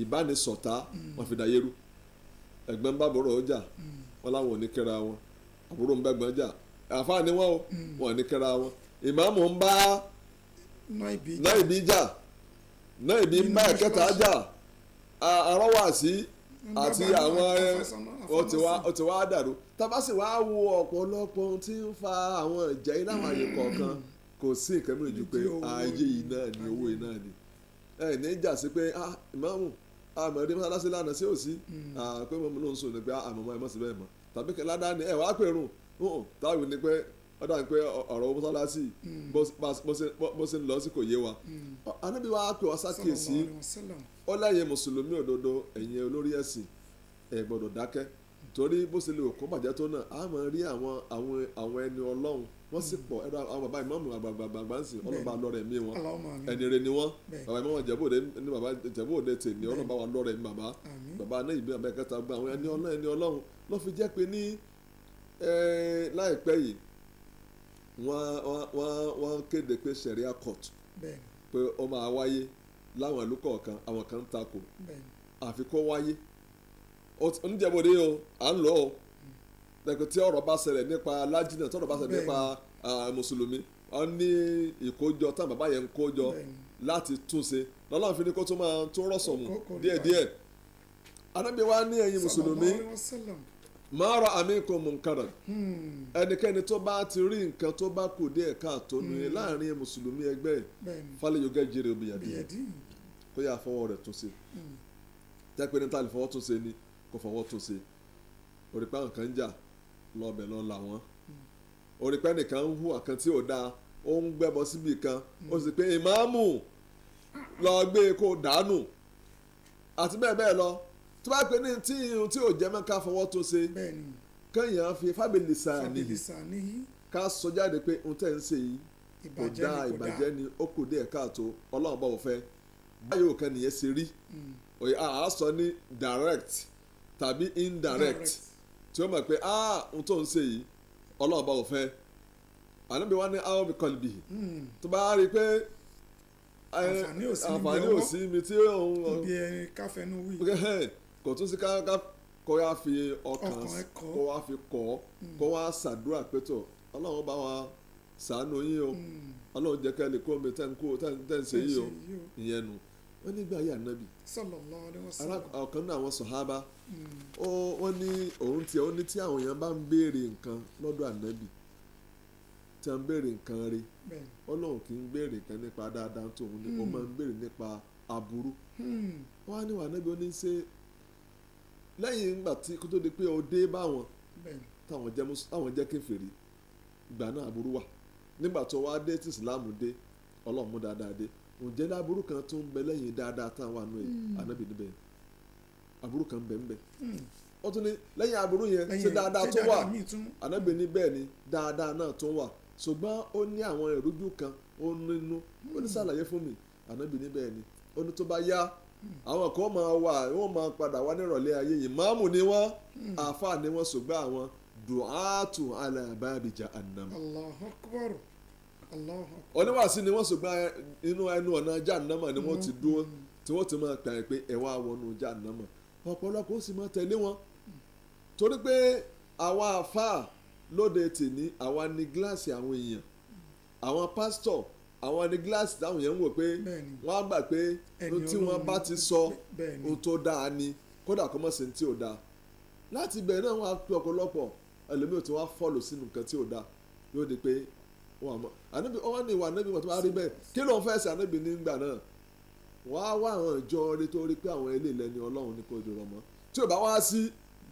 ìbánisọ̀tá wọ́n fi dàyérú. Ẹ̀gbọ́n bá bọ̀rọ̀ ọjà wọn láwọn ò ní kẹ́ra wọn, àbúrò ń bẹ́gbọ́n jà, àfáà ni wọ́n o, wọn ò ní kẹ́ra wọn. Ìmáàmù ń bá náìbí jà, náìbí ń bá ẹ̀kẹta jà, arọ́wàsí àti àwọn ó ti wá dàrú. Tábà sì wá wo ọ̀pọ̀lọpọ̀ ohun tí ń fa àwọn ìjà yìí láwọn àyè kọ̀ọ̀kan, kò sí nǹkan mìíràn ju pé ayé yìí náà ni, owó yìí náà ni. Ẹ ní ìjà sí pé ìmáàmù àmọ̀dé mọ́sálásí lánàá sí òsì pé mọ́mú ló ń sùn ní pé àmọ̀mọ́ ẹ mọ̀ sí bẹ́ẹ̀ mọ́, tàbí kí ládàá ni ẹ wàá pèrún táwọn ní pé ọ̀dà ni pé ọ̀rọ̀ mọ́sálásí bó ṣe ń lọ sí kò yé wa. Ànábì wa pè wá sákèsí, ó lẹ́yìn mùsùlùmí òdodo, ẹ̀yin olórí ẹ̀sìn ẹ gbọ́dọ̀ dákẹ́, torí bó ṣe lè kó bàjẹ́ tó náà a máa rí àwọn ẹni Ọlọ́run wọ́n sì pọ̀. Ẹ̀rọ àwọn bàbá ìmáàmù àgbàgbàgbà ń sìn, Ọlọ́run bá lọ́rẹ̀ mí wọn, ẹni rere ni wọ́n. Bàbá ìmáàmù Ìjẹ̀bú-Òde ní bàbá Ìjẹ̀bú-Òde tèmi, Ọlọ́run bá wa lọ́rẹ̀ mi bàbá bàbá náà ìbí bàbá ẹ̀kẹta gba àwọn ẹni Ọlọ́run, ẹni Ọlọ́run ló fi jẹ́ pé ní láìpẹ́ yìí wọ́n kéde pé Sharia court pé ó máa wáyé láwọn ìlú kọ̀ọ̀kan, àwọn kan ń takò àfi kó wáyé oníjẹ̀bọ̀dé o, à ń lọ o lẹ́kọ̀ọ́ tí ọ̀rọ̀ bá ṣẹlẹ̀ nípa alájìnà, tí ọ̀rọ̀ bá ṣẹlẹ̀ nípa mùsùlùmí, wọ́n ní ìkójọ táwọn bàbá yẹn ń kójọ láti túnṣe lọ́lọ́run fi ní kó tún máa tún rọ̀sọ̀mù díẹ̀díẹ̀. Ànábì wa ní ẹ̀yin mùsùlùmí, ma ra'a minkum munkaran, ẹnikẹ́ni tó bá ti rí nǹkan tó bá kù díẹ̀ káàtó ní láàrin mùsùlùmí ẹgbẹ́ ẹ̀, falyughayyirhu biyadihi, kó yà fọwọ́ rẹ̀ túnṣe. Tẹ́pẹ́ ní tá a lè fọwọ́ túnṣe ni kò fọwọ́ tún ṣe. Orípẹ́ àwọn kan ń jà lọ́bẹ̀ lọ́ là wọ́n, orípẹ́ nìkan ń hùwà kan tí ò dáa, ó ń gbẹ́bọ síbì kan, ó sì pé ìmáàmù lọ gbé e kó dànù àti bẹ́ẹ̀ bẹ́ẹ̀ lọ. Tó bá pè ní tí irun tí ò jẹ́ mọ́ ká fọwọ́ tún ṣe, kéèyàn fi fábìlì sàníhì ká sọ jáde pé ohun tẹ́ ń ṣe yìí kò dáa, ìbàjẹ́ ni, ó kù díẹ̀ káàtó, Ọlọ́run bá wò fẹ́ báyìí ò kan nìyẹn ṣe rí. Òye àá sọ ní direct tàbí indirect tí ó mọ̀ pé ohun tó ń ṣe yìí Ọlọ́run bá ò fẹ́. Ànábì wa ní àwọn kọlìbì tó bá rí i pé àǹfààní ò sí ibi tí òun kò tún sí ká kó wá fi ọkàn kó wá fi kọ́ kó wá ṣàdúrà pé tó Ọlọ́run bá wa ṣàánú yín o, Ọlọ́run jẹ́ kẹ́ lè kó omi tẹ́ ń ṣe yìí o. Ìyẹn nu wọ́n nígbà yà nábì ọ̀kan náà àwọn sọ̀hábà wọ́n ní òun tiẹ̀ ó ní tí àwọn èèyàn bá ń béèrè nǹkan lọ́dọ̀ ànábì, tí wọ́n ń béèrè nǹkan rí, Ọlọ́run kì í béèrè nǹkan nípa dáadáa tó òun ní, ó máa ń béèrè nípa aburú. Wọ́n á ní wà nábì ó ní ṣe lẹ́yìn ìgbà tí kó tó di pé ó dé báwọn táwọn jẹ́ táwọn jẹ́ kèfèrí, ìgbà náà aburú wà. Nígbà tó wá dé tí ìsìláàmù dé, Ọlọ́run mú dáadáa dé. Ǹjẹ́ láburú kan tó ń bẹ lẹ́yìn dáadáa táwọn wà nù yìí? Ànábì níbẹ̀ aburú kan bẹ ń bẹ. Ó tún ní lẹ́yìn aburú yẹn, ṣé dáadáa tó wà? Ànábì ní bẹ́ẹ̀ ni, dáadáa náà tó wà, ṣùgbọ́n ó ní àwọn ìrújú kan ó nínú. Ó ní ṣàlàyé fún mi. Ànábì ní bẹ́ẹ̀ ni, ó ní tó bá yá, àwọn kan máa wà, wọ́n máa padà wá nírọ̀lẹ́ ayé yìí, máàmù ni wọ́n, àáfàá ni wọ́n, ṣùgbọ́n àwọn du'atu ala babi jahannam. Allahu Akbar, Allahu Akbar. Oníwàásí ni wọ́n, ṣùgbọ́n inú ẹnu ọ̀nà jahannama ni wọ́n ti dúró, tí wọ́n ti máa pè é pé ẹ wá wọnú jahannama. Ọ̀pọ̀lọpọ̀ ó sì máa tẹ̀lé wọn, torí pé àwa àáfàá lóde tèní, àwa ní gíláàsì àwọn èèyàn, àwọn pásítọ̀, àwọn ní gíláàsì táwọn èèyàn ń wò pé wọ́n á gbà pé ohun tí wọ́n bá ti sọ, ohun tó dáa ni, kódà kó mọ̀ sí ní tí ò dáa. Láti ibẹ̀ náà, wọ́n á pe ọ̀pọ̀lọpọ̀ ẹlòmíì tí wọ́n á follow sínú nǹkan tí ò dáa, yóò di pé wọ́n àmọ́ ànábì wọ́n ní ìwà ànábì wọn tó bá rí bẹ́ẹ̀, kí ló ń fẹ́ ṣe? Ànábì nígbà náà, wọ́n á wá àwọn ìjọ rí tó rí pé àwọn ilé ìlẹ́ni Ọlọ́run ní kò dúró mọ́. Tí ò bá wá sí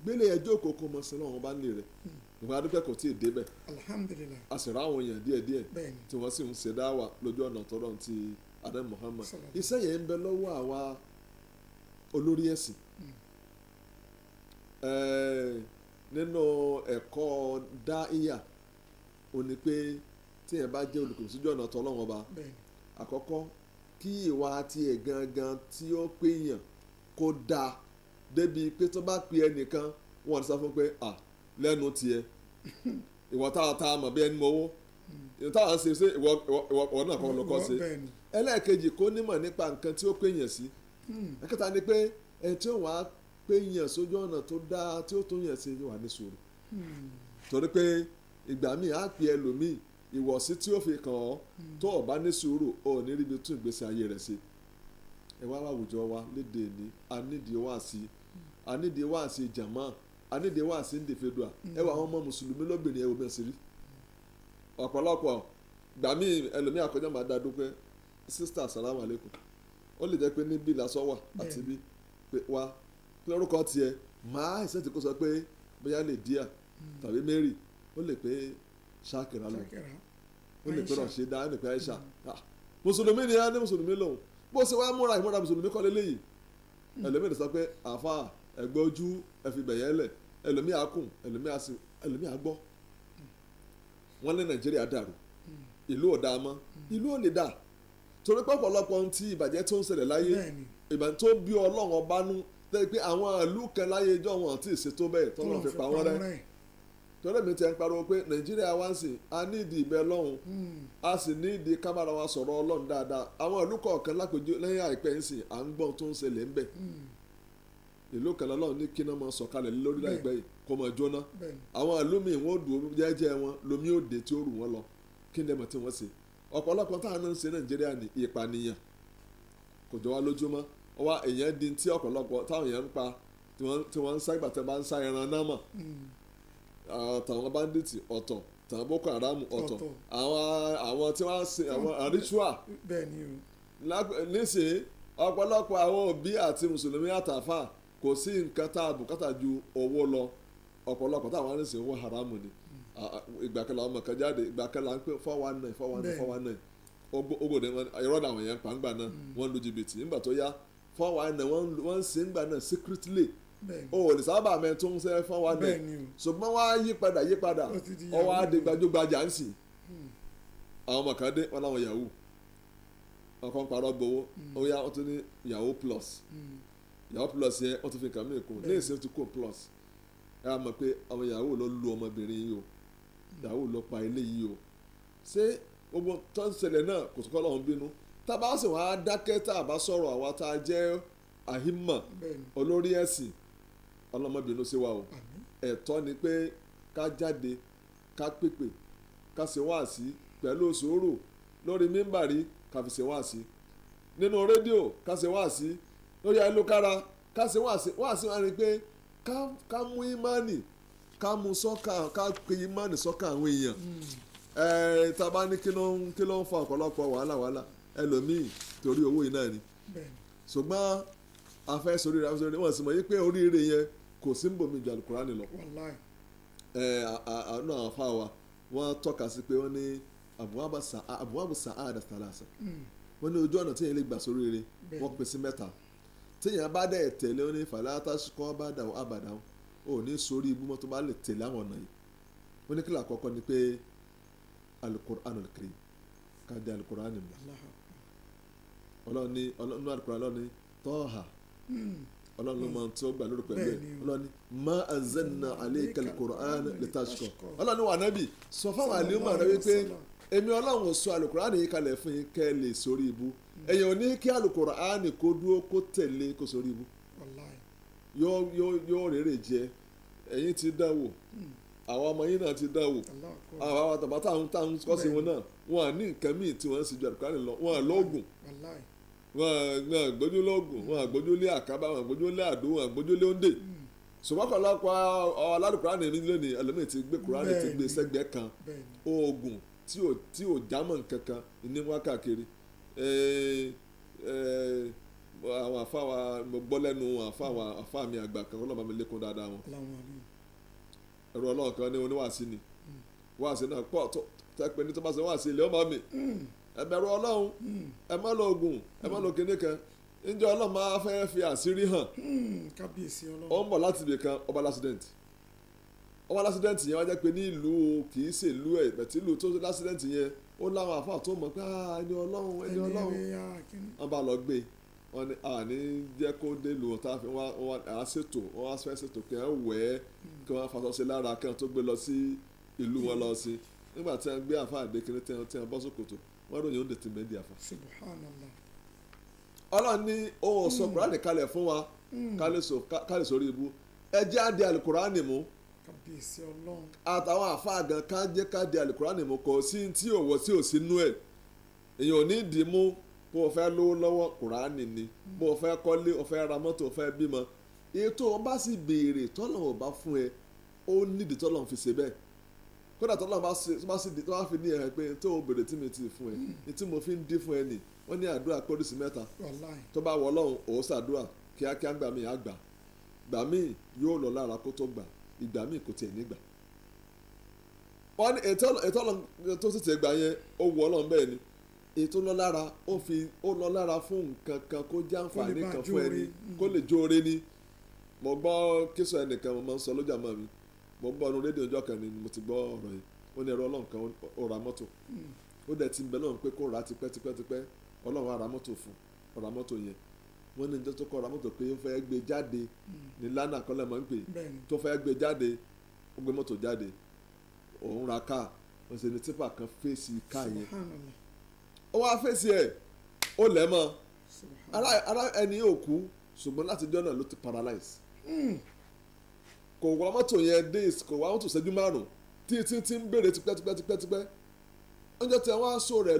gbélé ẹjọ́ òkòkò mọ̀ sí lọ́wọ́n bá ń lè rẹ̀ ìgbà adúpẹ́ kò tí ì débẹ̀. Alhamdulillah. A sì ráwọn èèyàn díẹ̀díẹ̀ tí wọ́n sì ń ṣe dáwà lójú ọ̀nà tọ́lọ́ ti Adé Muhammad. Iṣẹ́ yẹn ń bẹ lọ́wọ́ àwa olórí ẹ̀sìn. Nínú ẹ̀kọ́ dáìyà ò ní pé tí èèyàn bá jẹ́ olùkọ́ sójú ọ̀nà tọ́lọ́run ọba, àkọ́kọ́ kí ìwà tiẹ̀ gangan tí ó péyàn kó dáa débi pé tó bá pe ẹnìkan, wọ́n ti sọ fún pé à lẹ́nu tiẹ̀, ìwọ tá a ta mọ̀ bí ẹni mọ̀wó, ìwọ táwa ń ṣe, ṣé ìwọ ìwọ náà kọ́ ló kọ́ ṣe? Ẹlẹ́ẹ̀kejì, kó nímọ̀ nípa nǹkan tí ó péyàn sí. Ẹ̀kẹta ni pé ẹ̀ tí ó wàá péyàn sójú ọ̀nà tó dáa, tí ó tó yàn sí, wà ní sùúrù, torí pé ìgbà míì á pè ẹlòmíì, ìwọ̀sí tí ó fi kàn ọ́, tó o bá ní sùúrù, o ò ní ríbi tún ìgbésí ayé rẹ̀ ṣe. Ẹ wá wá àwùjọ wa léde ní, a nídìí wáàsí, a nídìí wáàsí jàmá, a nídìí wáàsí individual. Ẹ wà àwọn ọmọ mùsùlùmí lóbìnrin, ẹ wò bẹ́ẹ̀ sí rí ọ̀pọ̀lọpọ̀ gbà míì, ẹlòmíì àkọjá máa dá dúpẹ́, "Sister, salamu aleykum." Ó lè jẹ́ pé níbí lásán wà àti bí pé wá kí lórúkọ tiẹ̀ máa ìṣe tí kò sọ pé bóyá lè díà tàbí Mary, ó lè pé Ṣakira lọ, ó lè pé Rashida, ó lè pé Aisha. Mùsùlùmí ni á ní mùsùlùmí lòun, bó ṣe wá múra, ìmúra mùsùlùmí kọ́ lélẹ́yìí. Ẹlòmíì lè sọ pé àfa ẹgbẹ́ ojú ẹ̀fì bẹ̀yẹ́ lẹ̀, ẹlòmíì á kùn, ẹlòmíì á gbọ́. Wọ́n ní Nàìjíríà dàrú, ìlú ò dáa mọ́, ìlú ò lè dà, torí pé ọ̀pọ̀lọpọ̀ ohun tí ìbàjẹ́ tó ń ṣẹlẹ̀ láyé, ìbàjẹ́ tó bí Ọlọ́run ọba nú, tẹ́ pé àwọn ìlú kan láyé ijọ́ wọn àti ìṣètò bẹ́ẹ̀ tọ́lọ́run fi pa wọ́n rẹ́. Torí mi ti ń pariwo pé Nàìjíríà wá ń sìn, a ní ìdí ìbẹ lọ́hùn, a sì ní ìdí kábàárà wa sọ̀rọ̀ Ọlọ́run dáadáa. Àwọn ìlú kọ̀ọ̀kan lápèjú lẹ́yìn àìpẹ́ ń sìn, à ń gbọ́n tó ń ṣẹlẹ̀ ń bẹ̀. Ìlú kan lọ́lọ́run ní kíná máa sọ̀kalẹ̀ lórí láìpẹ́ yìí, kó máa jóná. Àwọn ìlú míì, wọ́n dùn jẹ́jẹ́ wọn, lomi ò dé tí ó rù wọ́n lọ. Kí ni ẹ̀mọ̀ tí wọ́n ṣe? Ọ̀pọ̀lọpọ̀ táwọn náà ń ṣe Nàìjíríà ní ìpànìyàn kò jọ wá lójúmọ́ wá. Èèyàn di tí ọ̀pọ̀lọpọ̀ táwọn èèyàn ń pa, tí wọ́n ń sá ìgbà tí wọ́n bá ń sá ẹran náà mọ̀, tàwọn bandits ọ̀tọ̀, tàwọn Boko Haram ọ̀tọ̀, àwọn tí wọ́n ṣe àwọn ritual nísìnyí. Ọ̀pọ̀lọpọ̀ àwọn òbí àti mùsùlùmí àtàfà, kò sí nǹkan tá a bùkátà ju owó lọ. Ọ̀pọ̀lọpọ̀ táwọn arìnrìn owó haramu ni. Ìgbà kan làwọn ọmọ kan jáde, ìgbà kan là ń pè 419, 419, 419 ogòdè irọ́ làwọn èèyàn pa ńgbà náà, wọ́n lu jìbìtì. Nígbà tó yá, 419 wọ́n ń ṣe ńgbà náà secretly, o ò lè sábà mẹ tó ń ṣe 419, ṣùgbọ́n wọ́n á yí padà, yí padà, ọwọ́ á di gbajúgbajà ń sìn. Àwọn ọmọ kan dé, wọn láwọn yahoo, wọn kàn parọ́ gbowó. Ó yá, wọ́n tún ní yahoo plus. Yahoo plus yẹn, wọ́n tún fi nǹkan mìíràn kún. Ní ìsìn, ó ti kún plus. Ẹ á mọ̀ pé àwọn yahoo ló lu ọmọbìnrin yìí o, yahoo ló pa ilé yìí o. Ṣé gbogbo tó ń ṣẹlẹ̀ náà kò tó kọ́ lọ́hún bínú? Tá a bá sì wọ́n á dákẹ́, tá a bá sọ̀rọ̀, àwa tá a jẹ́ àhímọ̀ olórí ẹ̀sìn, ọlọ́mọbìnrin sí wa o. Ẹ̀tọ́ ni pé ká jáde, ká pèpè, ká ṣe wáàsí pẹ̀lú sùúrù lórí mímbàrí, ká fi ṣe wáàsí nínú rédíò, ká ṣe wáàsí lórí ayélujára, ká ṣe wáàsí. Wáàsí wa ni pé ká mú ìmánì, ká mú sọ́kà, ká pe ìmánì sọ́kà àwọn èèyàn. Ẹ̀ tá a bá ní kí ló ń fa ọ̀pọ̀lọpọ̀ wàhálà? Wàhálà ẹlòmíì, torí owó yìí náà ni. Ṣùgbọ́n a fẹ́ soríire, a fẹ́ soríire, wọ́n sì mọ̀ yí pé oríire yẹn kò sí ń bòmí ju alukurani lọ. Wàláì. Ẹ àánú àwọn afá wa, wọ́n tọ́ka sí pé wọ́n ní abuwabu sa'ada thalasa, wọ́n ní ojú ọ̀nà tí yẹn lè gbà sóríire wọ́n pín sí mẹ́ta. Téèyàn bá dẹ̀ tẹ̀lé, ó ní fàlàtà kọ́ bá dà ó àbàdà ó ní sórí ibú mọ́ tó bá lè tẹ̀lé àwọn ọ̀nà yìí. Wọ́n ní kílà àkọ́kọ́ ni pé alukur'an al-karim, ká di alukur'an mu. Allahu Akbar. Ọlọ́run ní, Ọlọ́run ní alukur'an, Ọlọ́run ní tọ́ha, Ọlọ́run ló mọ ohun tí ó gbà lórí pẹ̀lú ẹ̀. Bẹ́ẹ̀ni o. Ọlọ́run ní ma anzalna alayka alukur'an litashqa. Ọlọ́run ní wà nábì sọ fáwọn àlùmọ̀ rẹ wípé èmi Ọlọ́run ò sọ alukur'an yìí kalẹ̀ fún yín kẹ́ ẹ lè sórí ibú. Èèyàn ò ní kí alukur'an kó dúró kó tẹ̀lé kó sórí ibú. Wàláì. Yóò rèrè jẹ. Ẹ̀yin ti dánwò, àwọn ọmọ yín náà ti dánwò. Allahu Akbar. Àwọn àwọn tàbá táwọn kọ́ sí wọn náà, wọn à ní nǹkan míì tí wọ́n ń ṣe ju alukur'an lọ. Wọn à lóògùn, Wàláì. wọn àgbójú lóògùn, wọn àgbójú lé àkábá, wọn àgbójú lé àdó, wọn àgbójú lé òǹdè. Ṣùgbọ́n ọ̀pọ̀lọpọ̀ alálùkùránì ní lónìí, ẹlòmíì ti gbé kùránì, ti gbé sẹ́gbẹ̀ẹ́ kan. Oògùn tí ò jámọ́ nǹkankan ní wá káàkiri. Àwọn àfáwà, mo gbọ́ lẹ́nu àfáwà, àfáà mi àgbà kan, ọlọ́mọ mi lékún dáadáa wọn. Allahumma amin. Ẹ̀rọ Ọlọ́run kan ní oníwàásí ni, wàásí náà pọ̀ tó tẹ́ pé ní tó bá ṣe wàásí ilé ọmọ mi, ẹ bẹ̀rù Ọlọ́run, ẹ má lo oògùn, ẹ má lo kinní kan. Ǹjẹ́ Ọlọ́run máa fẹ́ fi àṣírí hàn? Kábíyèsí Ó Ọlọ́run. ń bọ̀ láti ibì kan, ọba l'accident. Ọba l'accident yẹn wá jẹ́ pé ní ìlú, kì í ṣe ìlú ẹ̀ bẹ̀tí ìlú tó l'accident yẹn, ó láwọn àfáà tó mọ̀ pé, "Ah, ẹni Ọlọ́run, ẹni Ọlọ́run." Ẹni rẹ̀, kíní. Wọ́n bá lọ gbé wọ́n ní àní jẹ́ kó dé ìlú wọn tá a fi wọ́n á ṣètò, wọ́n á fẹ́ ṣètò kí wọ́n wẹ̀ ẹ́, kí wọ́n faṣọ sí lára, kí wọ́n tó gbé lọ sí ìlú wọn lọ sí. Nígbà tí wọ́n gbé àfáà dé kiri, tí wọ́n bọ́ sókòtò, wọ́n ròyìn oúnjẹ tí mẹ́ndì àfà. Subhanallah. Ọlọ́run ní ohun sọ kùránì kalẹ̀ fún wa ká lè sórí ibú. Ẹ jẹ́ á di àlùkùránì mú. Kábíyèsí Ọlọ́run. Àtàwọn àfáà gan, ká jẹ́ ká di àlùkùránì mú. Kò sí tí ò wọ́ tí ò sí nú ẹ̀. Èèyàn ò ní dì í mú. Bó o fẹ́ lówó lọ́wọ́, kùránì ni. Bó o fẹ́ kọ́lé, o fẹ́ ra mọ́tò, o fẹ́ bímọ, ètò o bá sì béèrè, tọ́lọ̀ ò bá fún ẹ, ó nídìí tọ́lọ̀ fi ṣe bẹ́ẹ̀. Kódà tọ́lọ̀ bá ṣe tó bá sì di tó bá fi ní ẹ̀ pé tó o béèrè tí mi ti fún ẹ ní tí mo fi ń dín fún ẹ nì. Wọ́n ní àdúrà pólísì mẹ́ta. Wàláì. Tó bá wọ Ọlọ́run, òun ṣàdúrà kíákíá, gbà mí àgbà, gbà mí yóò lọ lára kó tó gbà, ìgbà míì kò tiẹ̀ nígbà. Wọ́n ní ètò Ọlọ́run tó sì ti gbà yẹn, ó wọ Ọlọ́run bẹ́ẹ̀ ni. Ètò lọ lára, ó fi ó lọ lára fún nǹkan kan kó jẹ́ àǹfààní bá kan fún ẹni jóore. Kó lè jóore ni. Mo gbọ́ kíso ẹnìkan, mo máa ń sọ lójú àmọ́ mi, mo gbọ́ ọdún rédíò ọjọ́ kan ni mo ti gbọ́ ọ̀rọ̀ yìí. Ó ní ẹ̀rọ Ọlọ́run kan, ó ra mọ́tò, ó dẹ̀ ti ń bẹ lọ́run pé kó rà á tipẹ́ tipẹ́ tipẹ́. Ọlọ́run á ra mọ́tò fún, ó ra mọ́tò yẹn. Wọ́n ní ìjọ tó kọ́ ra mọ́tò pé ó fẹ́ gbé jáde ní lánàá kọ́lẹ̀ mọ́ ń pè tó fẹ́ gbé jáde, ó gbé mọ́tò jáde, òun ra káà, wọ́n ṣe ní típà kan fèsì káà yẹn. Subhanallah. Ó wá fèsì ẹ̀, ó lẹ̀ mọ́. Subhanallah. Ara ẹni yóò kú, ṣùgbọ́n láti jọ́ náà ló ti paralyze. Kò wá mọ́tò yẹn days, kò wá mọ́tò ṣẹ́jú márùn-ún tí tí tí ń béèrè tipẹ́ tipẹ́ tipẹ́ tipẹ́. Oúnjẹ tí wọ́n á sọ rẹ̀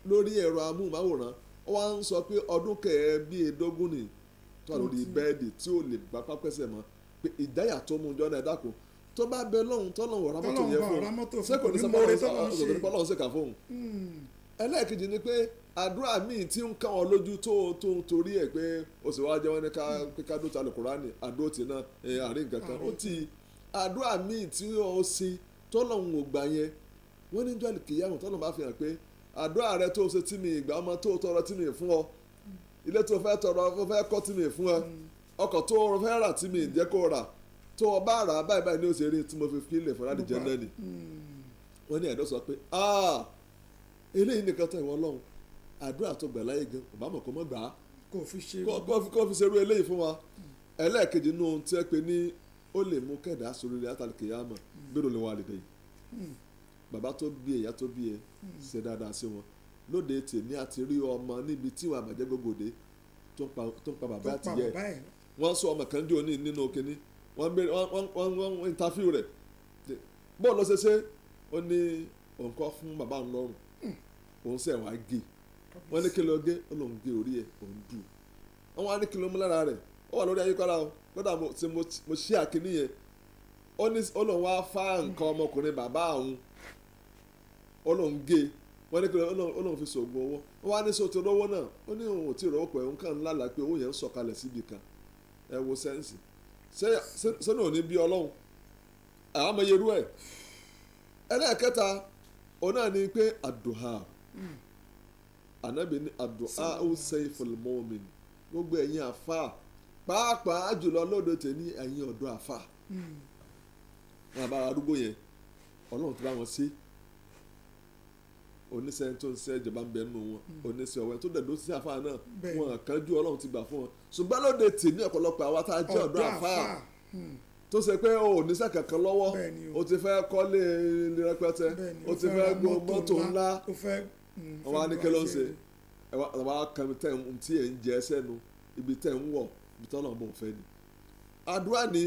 lórí ẹ̀rọ amóhùnmáwòrán, ó wá ń sọ pé ọdún kẹẹ̀ẹ́dógún ni tó wà lórí bẹ́ẹ̀dì tí ò lè gbà pápẹ́sẹ̀ mọ́, pé ìdáyà tó mú un jọ náà. Ẹ dákun, tó bá bẹ lọ́hùn, tọ́lọ́hùn ọ̀rá mọ́tò Tọ́lọ́hun yẹn bá fún ọ̀rá mọ́tò un, fún ṣé kò ní kò ní sọ mọ̀ọ́rẹ́ pé tọ́lọ́hun ṣe. Ọlọ́run ṣèkà fóun? Ẹlẹ́ẹ̀kejì ni pé àdúrà míì tí ń ká wọn lójú tó ń torí ẹ̀ pé o sì wá jẹ́ wọn ní ká pé ká dóta Àlùkùránì, àdó tì náà ẹ̀ àárín nǹkan kan ó ti àdúrà míì tí ó ṣe tọ́lọ́hun ò gbà yẹn. Wọ́n ní jọ́lì kìyàwó tọ́lọ́hun bá fi hàn pé àdúrà rẹ tó ṣe tí mi ìgbà, ọmọ tó tọrọ tí mi fún ọ, ilé tó fẹ́ tọrọ tó fẹ́ kọ́ tí mi fún ọ, ọkọ̀ tó fẹ́ rà tí mi jẹ́ kó rà, tó o bá rà báyìí báyìí ní ó ṣe rí tí mo fi fi lè fún láti jẹ náà ni. Wọ́n ní ẹ̀dọ́ sọ pé, "Ah, eléyìí nìkan tán, ìwọ Ọlọ́run, àdúrà tó gbà láyé gan ọba mọ̀ kó mọ̀ gbà á Kò fi ṣe kó fi ṣerú eléyìí fún wa." Ẹlẹ́ẹ̀kejì nínú ohun tí ẹ pé ní ó lè mú kẹ̀dá sórí rẹ̀ látàlí kìyàmọ̀, gbèrò lè wà lè dé yìí, bàbá tó bí ẹ, ìyá tó bí ẹ, ṣe dáadáa sí wọn. Lóde tèmi, àti rí ọmọ níbi tí ìwà àbàjẹ́ gbogbo dé tó ń pa bàbá tó àti pa ìyá ẹ. bàbá ẹ̀. Wọ́n sọ ọmọ kan jò ní nínú kínní, wọ́n béèrè, wọ́n interview rẹ̀, bọ́ọ̀lù ló ṣe ṣe. Ó ní òun kọ́ fún bàbá òun lọ́rùn, òun sẹ̀ wá gé. Wọ́n ní kí ló gé? Ó lóun gé orí ẹ̀, òun dù. Wọ́n wá ní kí ló mú lára rẹ̀? Ó wà lórí ayélujára o. Kódà mo ti mo ṣí àkíní yẹn. Ó ní ó lóun wá fá nǹkan ọmọkùnrin bàbá òun, ó lóun gé. Wọ́n ní kí Ọlọ́run fi sògùn owó. Wọ́n wá ní sọ ti rówó náà, ó ní òun ò tí ì rówó pẹ̀, òun kàn ń lálàá pé owó yẹn ń sọ̀kalẹ̀ síbi kan. Ẹ wo sẹ́ǹsì, sẹ́nu ò ní bí Ọlọ́run àwọn ọmọ yerú ẹ̀. Ẹlẹ́ẹ̀kẹta òun náà ni pé àdùhà, ànábì ní àdùhà ó sayful mu'min. Gbogbo ẹ̀yin àfa, pàápàá jùlọ lóde tèmi, ẹ̀yin ọ̀dọ́ àfa, wọn àbá arúgbó yẹn, Ọlọ́run tó bá wọn sí oníṣẹ́ tó ń ṣe ìjọba ń bẹ nínú wọn, oníṣẹ́ ọ̀wẹ́ tó dẹ̀dọ́ sí àfa náà, wọn kánjú, Ọlọ́run ti gbà fún wọn. Ṣùgbọ́n lóde tèmi, ọ̀pọ̀lọpọ̀ àwa tá a jẹ́ ọ̀dọ́ àfa tó ṣe pé o ò níṣẹ́ kankan lọ́wọ́, o ti fẹ́ kọ́lé rẹpẹtẹ, o ti fẹ́ gun mọ́tò ńlá, wọn wá ní kí ló ń ṣe? Ẹ wá kan tẹ̀ ń tí ẹ̀ ń jẹ sẹ́nu, ibi tẹ̀ ń wọ̀, ibi tọ́lọ̀ ń bọ̀ fẹ́ ni. Àdúrà ní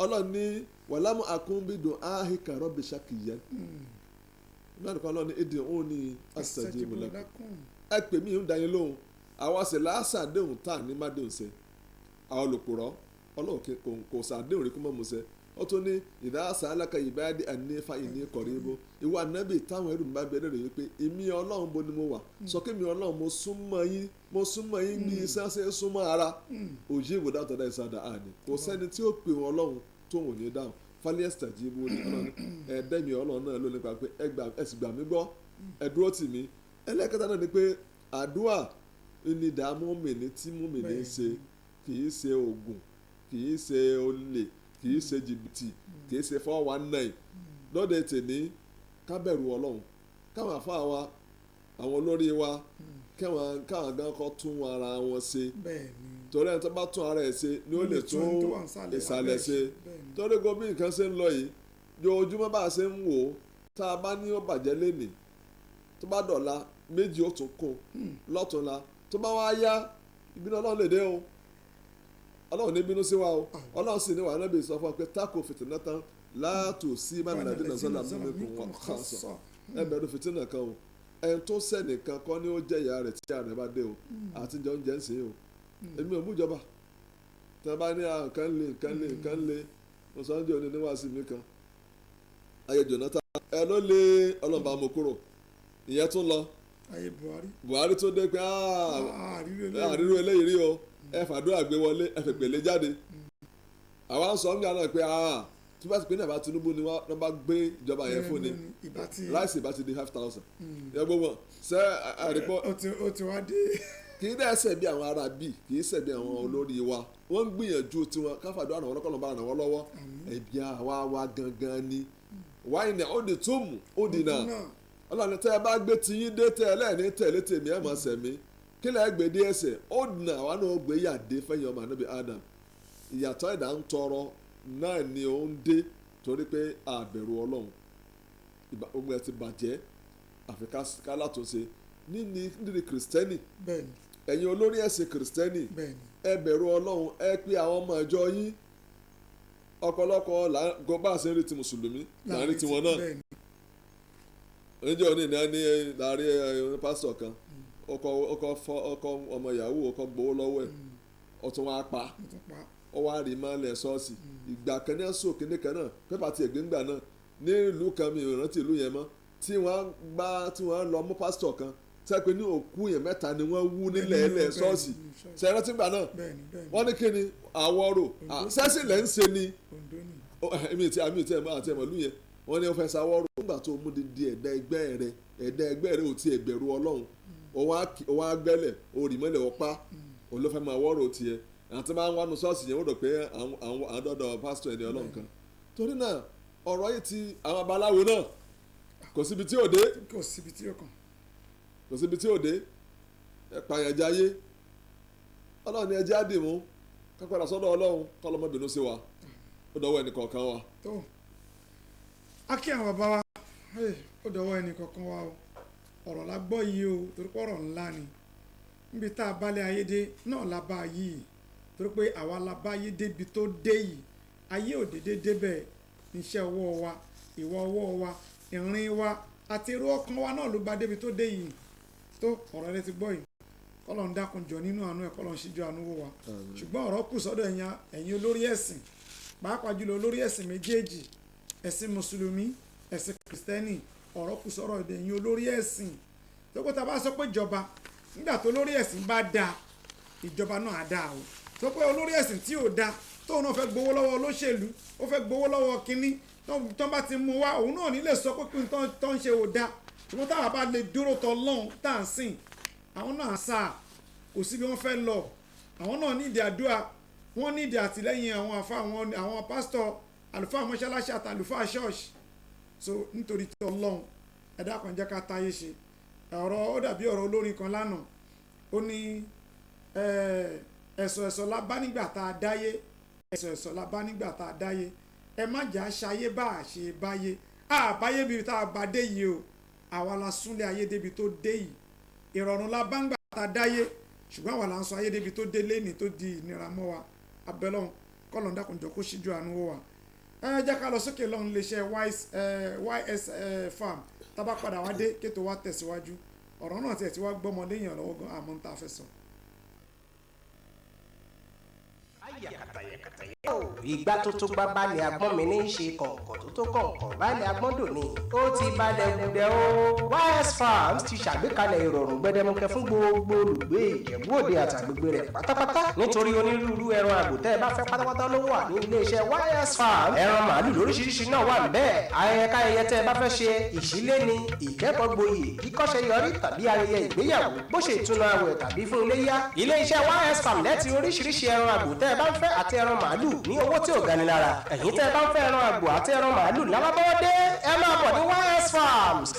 Ọlọ́run ní wàlámù akúnbídùn áhìkà rọ́bì ṣàkìyẹ náà nìkan. Ọlọ́run ní èdè òun ní astajibu lakum, ẹ pè mí, ń dá yín lóhùn. Àwa sì láṣàdéhùn tá à ní má déhùn sẹ. Àwọn olùpùrọ́, Ọlọ́run kò sàdéhùn rí kó mọ̀ mú sẹ. Ó tún ní idha sa'alaka ibadi anni fa inni qaribu. Ìwọ ànábì, táwọn ẹrù mi bá bẹ̀rẹ̀ rẹ̀ wípé èmi Ọlọ́run bo ni mo wà, sọ kí mi Ọlọ́run mo súnmọ́ yín, mo súnmọ́ yín bí iṣẹ́ ṣe súnmọ́ ara òjì ìbò dátọ̀dá ìsàdà àní. Kò sẹ́ni tí ó pè wọn Ọlọ́run tó wọ́n ní dáhùn. Falyastajibu ní Ọlọ́run ẹ̀ẹ́dẹ́mi Ọlọ́run náà ló nípa pé ẹ sì gbà mí gbọ́, ẹ dúró tì mí. Ẹlẹ́kẹta náà ni pé àdúà ní ìdààmú mìíní tí mùmìnì ń ṣe, kì í ṣe oògùn, kì í ṣe olè, kì í ṣe jìbìtì, kì í ṣe 419. Lóde tèmi, ká bẹ̀rù Ọlọ́run, káwọn àfáà wa, àwọn olórí wa, káwọn gan kọ́ tún ara wọn ṣe, torí ẹni tó bá tún ara ẹ̀ ṣe ni ó lè tún ìsàlẹ̀ ṣe. Torí gbogbo bí nǹkan ṣe ń lọ yìí, ojoojúmọ́ bá a ṣe ń wò ó, tá a bá ní ó bàjẹ́ lénìí, tó bá dọ̀la, méjì ó tún kún lọ́túnla, tó bá wá yá, ìbínú Ọlọ́run lè dé o. Ọlọ́run ní bínú sí wa o. Ọlọ́run sì ní wàhálà níbi sọ fún wa pé tako fìtínà tán láàtò sí mánàdínà sọ́là mímú wọn kàn sọ. Ẹ bẹ̀rù fìtínà kan o. Ẹni tó sẹ́nìkan kọ́ ni ó jẹ́ ìyá rẹ̀ tí ìyá rẹ̀ bá dé o. Àti jẹ oúnjẹ ń sìn o. Èmi ò mú ìjọba tí wọ́n bá ní nǹkan lè, nǹkan lè, nǹkan lè. Mo sọ ń jẹ́ òní níwáàsí mi kan ayé Jonathan ẹ ló lé, Ọlọ́run bá mú kúrò, ìyẹn tún lọ. Ayé Buhari. Buhari tó dé pé àríró eléyìí rí o, ẹ fàdúrà gbé wọlé, ẹ fèpèlé jáde. Àwa ń sọ ń gbà náà pé tí bá ti pé ní àbá Tinubu ni wọ́n bá gbé ìjọba yẹn fún ni, ráìsì bá ti di 5,000 yẹ gbogbo ṣe àrípọ̀. Ó ti wá dé. Kì í dẹ́ ṣe bí àwọn ará bíi, kì í ṣe bí àwọn olórí wa, wọ́n ń gbìyànjú tiwọn, káfàdúrà ràn wọ́n lọ́kọ́, lọ́ba ràn wọ́n lọ́wọ́. Ẹ̀bí àwa wa gangan ni wáyé ní ó di túmù ó di náà. Ọlọ́run, tẹ́ ẹ bá gbé tiyín dé, tẹ́ ẹ lẹ́ẹ̀ní tẹ̀lé tèmi, ẹ̀ máa sẹ̀mí kí lẹ́ẹ̀ gbé dé ẹsẹ̀ ó dìnnà. Àwa náà ó gbé yàdé fẹ́yìn ọmọ ànábì Adam. Ìyàtọ̀ ẹ̀dá ń tọrọ náà ni ó ń dé, torí pé àbẹ̀rù Ọlọ́run, gbogbo ẹ̀ ti bàjẹ́. Àfi ká látúnṣe níní kìrìsìtẹ́nì. Ẹ̀yin olórí ẹ̀sìn kìrìsìtẹ́nì, ẹ bẹ̀rù Ọlọ́run, ẹ pé àwọn ọmọ ìjọ yín. Ọ̀pọ̀lọpọ̀ bá a ṣe ń rí ti mùsùlùmí láàrin tiwọn náà. Oníjẹ́ òní ní láàrin pásítọ̀ kan, ọkọ ọmọ yahoo, ọkọ gbowó lọ́wọ́ ẹ̀, ó tún wá pa, ó wá rí mọ́lẹ̀ ṣọ́ọ̀ṣì. Ìgbà kan ní sọ kíní kan náà, pépà ti ẹ̀gbẹ́ ńgbà náà ní ìlú kan, mi ò rántí ìlú yẹn mọ́, tí wọ́n gbá tí wọ́n lọ mú pásítọ̀ kan tẹ́ pé ní òkú yẹn mẹ́ta ni wọ́n wú nílẹ̀ ẹlẹ̀ ṣọ́ọ̀ṣì. Ṣe rántí gbà náà? Wọ́n ní kíni àwọ̀rò sẹ́sìn lẹ́ ń ṣe ni. Èmi ti àmì ti ẹ̀mọ́ àti ẹ̀mọ́ ìlú yẹn, wọ́n ní wọ́n fẹ́ sáwọ́rò. Nígbà tó mú di ẹ̀dá ẹgbẹ́ rẹ, ẹ̀dá ẹgbẹ́ rẹ ò tiẹ̀ bẹ̀rù Ọlọ́run, òun á gbẹ́lẹ̀ orí mọ́lẹ̀ ọ̀pá, òun ló fẹ́ máa wọ́rò tiẹ̀. Àti máa ń wánu ṣọ́ọ̀ṣì yẹn, wọ́n rò pé àwọn àdọ́dọ̀ pásítọ̀ ẹni Ọlọ́run kan. Torí náà, ọ̀rọ̀ yìí ti àwọn babaláwo náà, kò síbi tí ò dé. Kò síbi tí ò kàn. Kò síbi tí ò dé. Ẹ pààyàn jayé. Ọlọ́run ni ẹjẹ́ á dì mú ká padà sọ́dọ̀ Ọlọ́run, kọ́lọ́mọbìnrin sí wa, ó dọwọ́ ẹnì kọ̀ọ̀kan wa. Tó a kí àwọn bàbá wa, ó dọwọ́ ẹnì kọ̀ọ̀kan wa o. Ọ̀rọ̀ la gbọ́ yìí o, torí pé ọ̀rọ̀ ńlá ni. Níbi tá a balẹ̀ ayé dé náà la bá a yìí, torí pé àwa la bá ayé débi tó dé yìí. Ayé ò dédé débẹ̀. Iṣẹ́ ọwọ́ wa, ìwà ọwọ́ wa, ìrìn wa àti irú ọkàn wa náà ló bá débi tó dé yìí. Tó ọ̀rọ̀ rẹ ti gbọ́ yìí, kọ́lọ̀ ń dákun jọ nínú àánú ẹ̀, kọ́lọ̀ ń ṣíjú àánú wò wá. Ṣùgbọ́n ọ̀rọ̀ kù sọ́dọ̀ ẹ̀yin olórí ẹ̀sìn, pàápàá jùlọ olórí ẹ̀sìn méjèèjì, ẹ̀sìn mùsùlùmí, ẹ̀sìn kìrìsìtẹ́nì. Ọ̀rọ̀ kù sọ́rọ̀ ẹ̀yin olórí ẹ̀sìn. Tó pé tá a bá sọ pé ìjọba, nígbà tó lórí ẹ̀sìn bá dáa, ìjọba náà á dáa o. Tó pé olórí ẹ̀sìn tí ò dáa, tóun náà fẹ́ gbowó lọ́wọ́ olóṣèlú, ó fẹ́ gbowó lọ́wọ́ kínní tó bá ti mú wá, òun náà ní lè sọ pé kí n tó ń ṣe ò dáa. Ṣùgbọ́n táwa bá lè dúró tọ lọ́hùn tá à ń sìn, àwọn náà sà kò sí bí wọ́n fẹ́ lọ. Àwọn náà ní ìdí àdúrà, wọ́n ní ìdí àtìlẹ́yìn àwọn àfa, àwọn pásítọ̀, àlùfáà mọ́ṣáláṣí àtàlùfáà ṣọ́ọ̀ṣì. So nítorí tí Ọlọ́run, ẹ dákun, jẹ́ ká táyé ṣe. Ọ̀rọ̀ ó dàbí ọ̀rọ̀ olórin kan lánàá. Ó ní ẹ̀sọ̀ ẹ̀sọ̀ la bá nígbà tá a dáyé, ẹ̀sọ̀ ẹ̀sọ̀ la bá nígbà tá a dáyé, ẹ má jà ṣayé bá a ṣe báyé àbáyé bíi tá a bá dé yìí o. Àwa la súnlé ayé débi tó dé yìí. Ìrọ̀rùn la bá ń gbà tá a dáyé, ṣùgbọ́n àwa la ń sọ ayé débi tó dé lénìí tó di ìnira mọ́ wa. Abẹ́lọ́hún kọ́lọ̀ ń dákunjọ kó ṣíjú àánú wò wá. Ẹ jẹ́ ká lọ sókè lọ́hún iléeṣẹ́ YS Farm. Tá bá padà wá dé, kétò wa tẹ̀síwájú. Ọ̀rọ̀ náà tiẹ̀ ti wá gbọ́mọ léèyàn lọ́wọ́ gan, àmọ́ ń tá a fẹ́ sọ. Ìgbà tó tó gbá balẹ̀ agbọ́n mi ní í ṣe kọ̀ǹkọ̀ tó tó kọ̀ǹkọ̀ balẹ̀ agbọ́n dòní. Ó ti balẹ̀ gùdẹ̀ o. YS Farms ti ṣàgbékalẹ̀ ìrọ̀rùn gbẹdẹmukẹ fún gbogbo olùgbé Ìjẹ̀bú Òde àtàgbègbè rẹ̀ pátápátá. Nítorí onírúurú ẹran àgbò tẹ́ ẹ bá fẹ́ pátápátá ló wà ní iléeṣẹ́ YS Farms. Ẹran màálù lóríṣiríṣi náà wà níbẹ̀. Ayẹyẹ káyẹyẹ tẹ́ ẹ bá fẹ́ ṣe, ìṣílé ni, ìkẹ́kọ̀ọ́ gboyè, kíkọ́ṣẹ́ yọrí tàbí ayẹyẹ ìgbéyàwó, bó ṣe ìtúnu àwẹ̀ tàbí fún iléyá, iléeṣẹ́ YS Farm lẹ́tì oríṣiríṣi ẹran àgbò tẹ́ ẹ bá ń fẹ́ àti ẹran màálù ní owó tí ò gani lára. Ẹ̀yin tẹ́ ẹ bá ń fẹ́ ẹran àgbò àti ẹran màálù lálábọ́dé, ẹ máa bọ̀ ní YS Farms.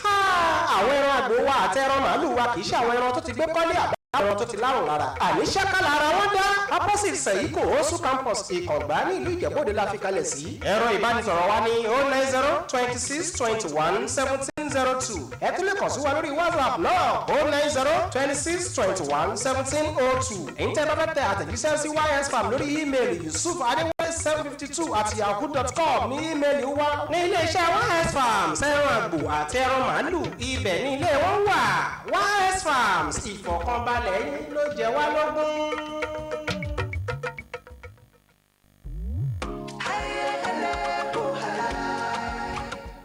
Àwọn ẹran àgbò wa àti ẹran màálù wa kì í ṣe àwọn ẹran tó ti gbé kọ́lé àbá àwọn tó ti lárùn lára. Àní ṣákàlà ara wọn dá. Opposite Sẹ̀yíkò Osu Campus, Ìkọ̀gbá ní ìlú Ìjẹ̀bú-Òde la fi kalẹ̀ sí. Ẹ̀rọ ìbánisọ̀rọ̀ wa ní 09026211702. Ẹ tún lè kàn sí wa lórí WhatsApp náà, 09026211702. Èyí tẹ́ bá fẹ́ tẹ àtẹ̀jíṣẹ́ sí YS Farm lórí ímeèlì, yusufadewale752@yahoo.com ní ímeèlì wa. Ní iléeṣẹ́ YS Farms, ẹran àgbò àti ẹran màálù, ibẹ̀ ní ilé wọn wà. YS Farms, ìfọ̀kànbalẹ̀ yín ló jẹ wá lógún.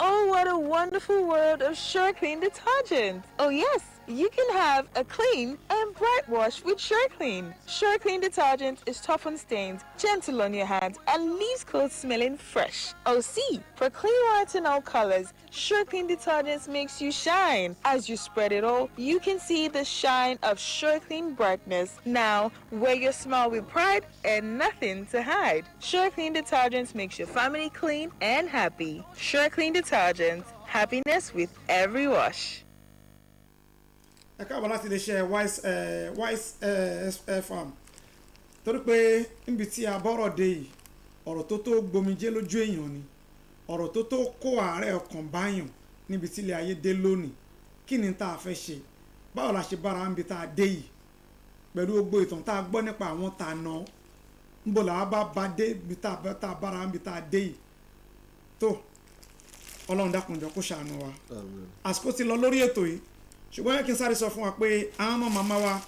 Oh, what a wonderful world of Sure Clean detergent. Oh, yes, you can have a clean and bright wash with Sure Clean. Sure Clean detergent is tough on stains, gentle on your hands, and leaves clothes smelling fresh. Oh, see, for clean whites in all colors, Sure Clean detergent makes you shine. As you spread it all, you can see the shine of Sure Clean brightness. Now, wear your smile with pride and nothing to hide. Sure Clean detergent makes your family clean and happy. Sure Clean detergent, happiness with every wash. Ẹ káàbọ̀ láti iléeṣẹ́ Wise Farm. Torí pé níbi tí a bọ́rọ̀ dé yìí, ọ̀rọ̀ tó tó gbomijé lójú èèyàn ni, ọ̀rọ̀ tó tó kó àárẹ̀ ọkàn báyàn níbi tí ilé ayé dé lónìí. Kí ni tá a fẹ́ ṣe? Báwo la ṣe bára níbi tá a dé yìí pẹ̀lú gbogbo ìtàn tá a gbọ́ nípa àwọn tá a nà níbo làwa bá ba dé ibi tá a bára níbi tá a dé yìí? Tó Ọlọ́run dákunjọ kó ṣàánú wa. Àsìkò ti lọ lórí ètò yìí, ṣùgbọ́n yẹ kí n sáré sọ fún wa pé àwọn ọmọ màmá wa,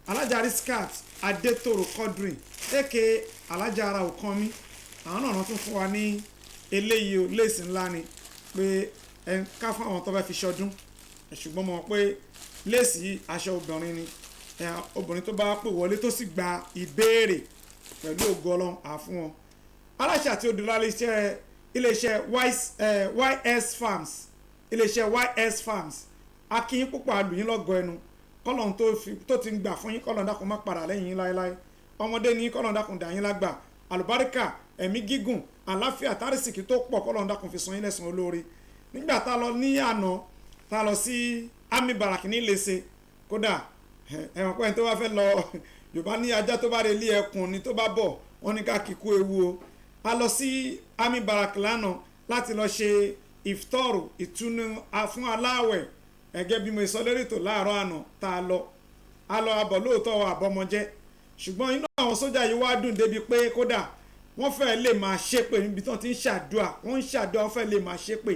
Alájà Riskat Adétòrò Quadri, aka Alájà Ara Òkan Mi, àwọn náà tún fún wa ní eléyìí o. Léèsì ńlá ni pé ẹ ká fún àwọn tó fẹ́ fi ṣọdún. Ṣùgbọ́n mo mọ̀ pé léèsì yìí, aṣọ obìnrin ni. Obìnrin tó bá pè wọlé tó sì gba ìbéèrè, pẹ̀lú ògo Ọlọ́run, á fún wọn. Aláṣẹ àti olùdarí iléeṣẹ́ YS Farms, iléeṣẹ́ YS Farms, akínyín púpọ̀, alùyín lọ́gọ̀ ẹnu. Kọ́lọ́n tó ti ń gbà fún yín, kọ́lọ́n dákun má padà lẹ́yìn yín láéláé. Ọmọdé ní, kọ́lọ́n dákun dà yín lágbà. Àlùbáríkà, ẹ̀mí gígùn, àláfíà, tárísìkì tó pọ̀, kọ́lọ́n dákun fi san yín lẹ́san olóore. Nígbà tá a lọ ní àná, tá a lọ sí Army Barrack ní Iléṣe, kódà ẹ̀wọ̀n pẹ́ẹ́n tó bá fẹ́ lọ, Yorùbá ní ajá tó bá rẹ ilé ẹkùn ni tó bá bọ̀, wọ́n ní ká kíkú ewu o. A lọ sí Army Barrack lánàá láti lọ ṣe ìfitọ́rù ìtúnu fún aláwẹ̀, ẹ̀gẹ́ bí mo sọ lórí ètò láàárọ̀ àná tá a lọ. A lọ abọ̀ lóòótọ́, àbọ̀mọjẹ́, ṣùgbọ́n inú àwọn sójà yìí wá dùn débi pé kódà wọ́n fẹ́ lè máa ṣépè níbi tí wọ́n ti ń ṣàdúà. Wọ́n ń ṣàdúà, wọ́n fẹ́ lè máa ṣépè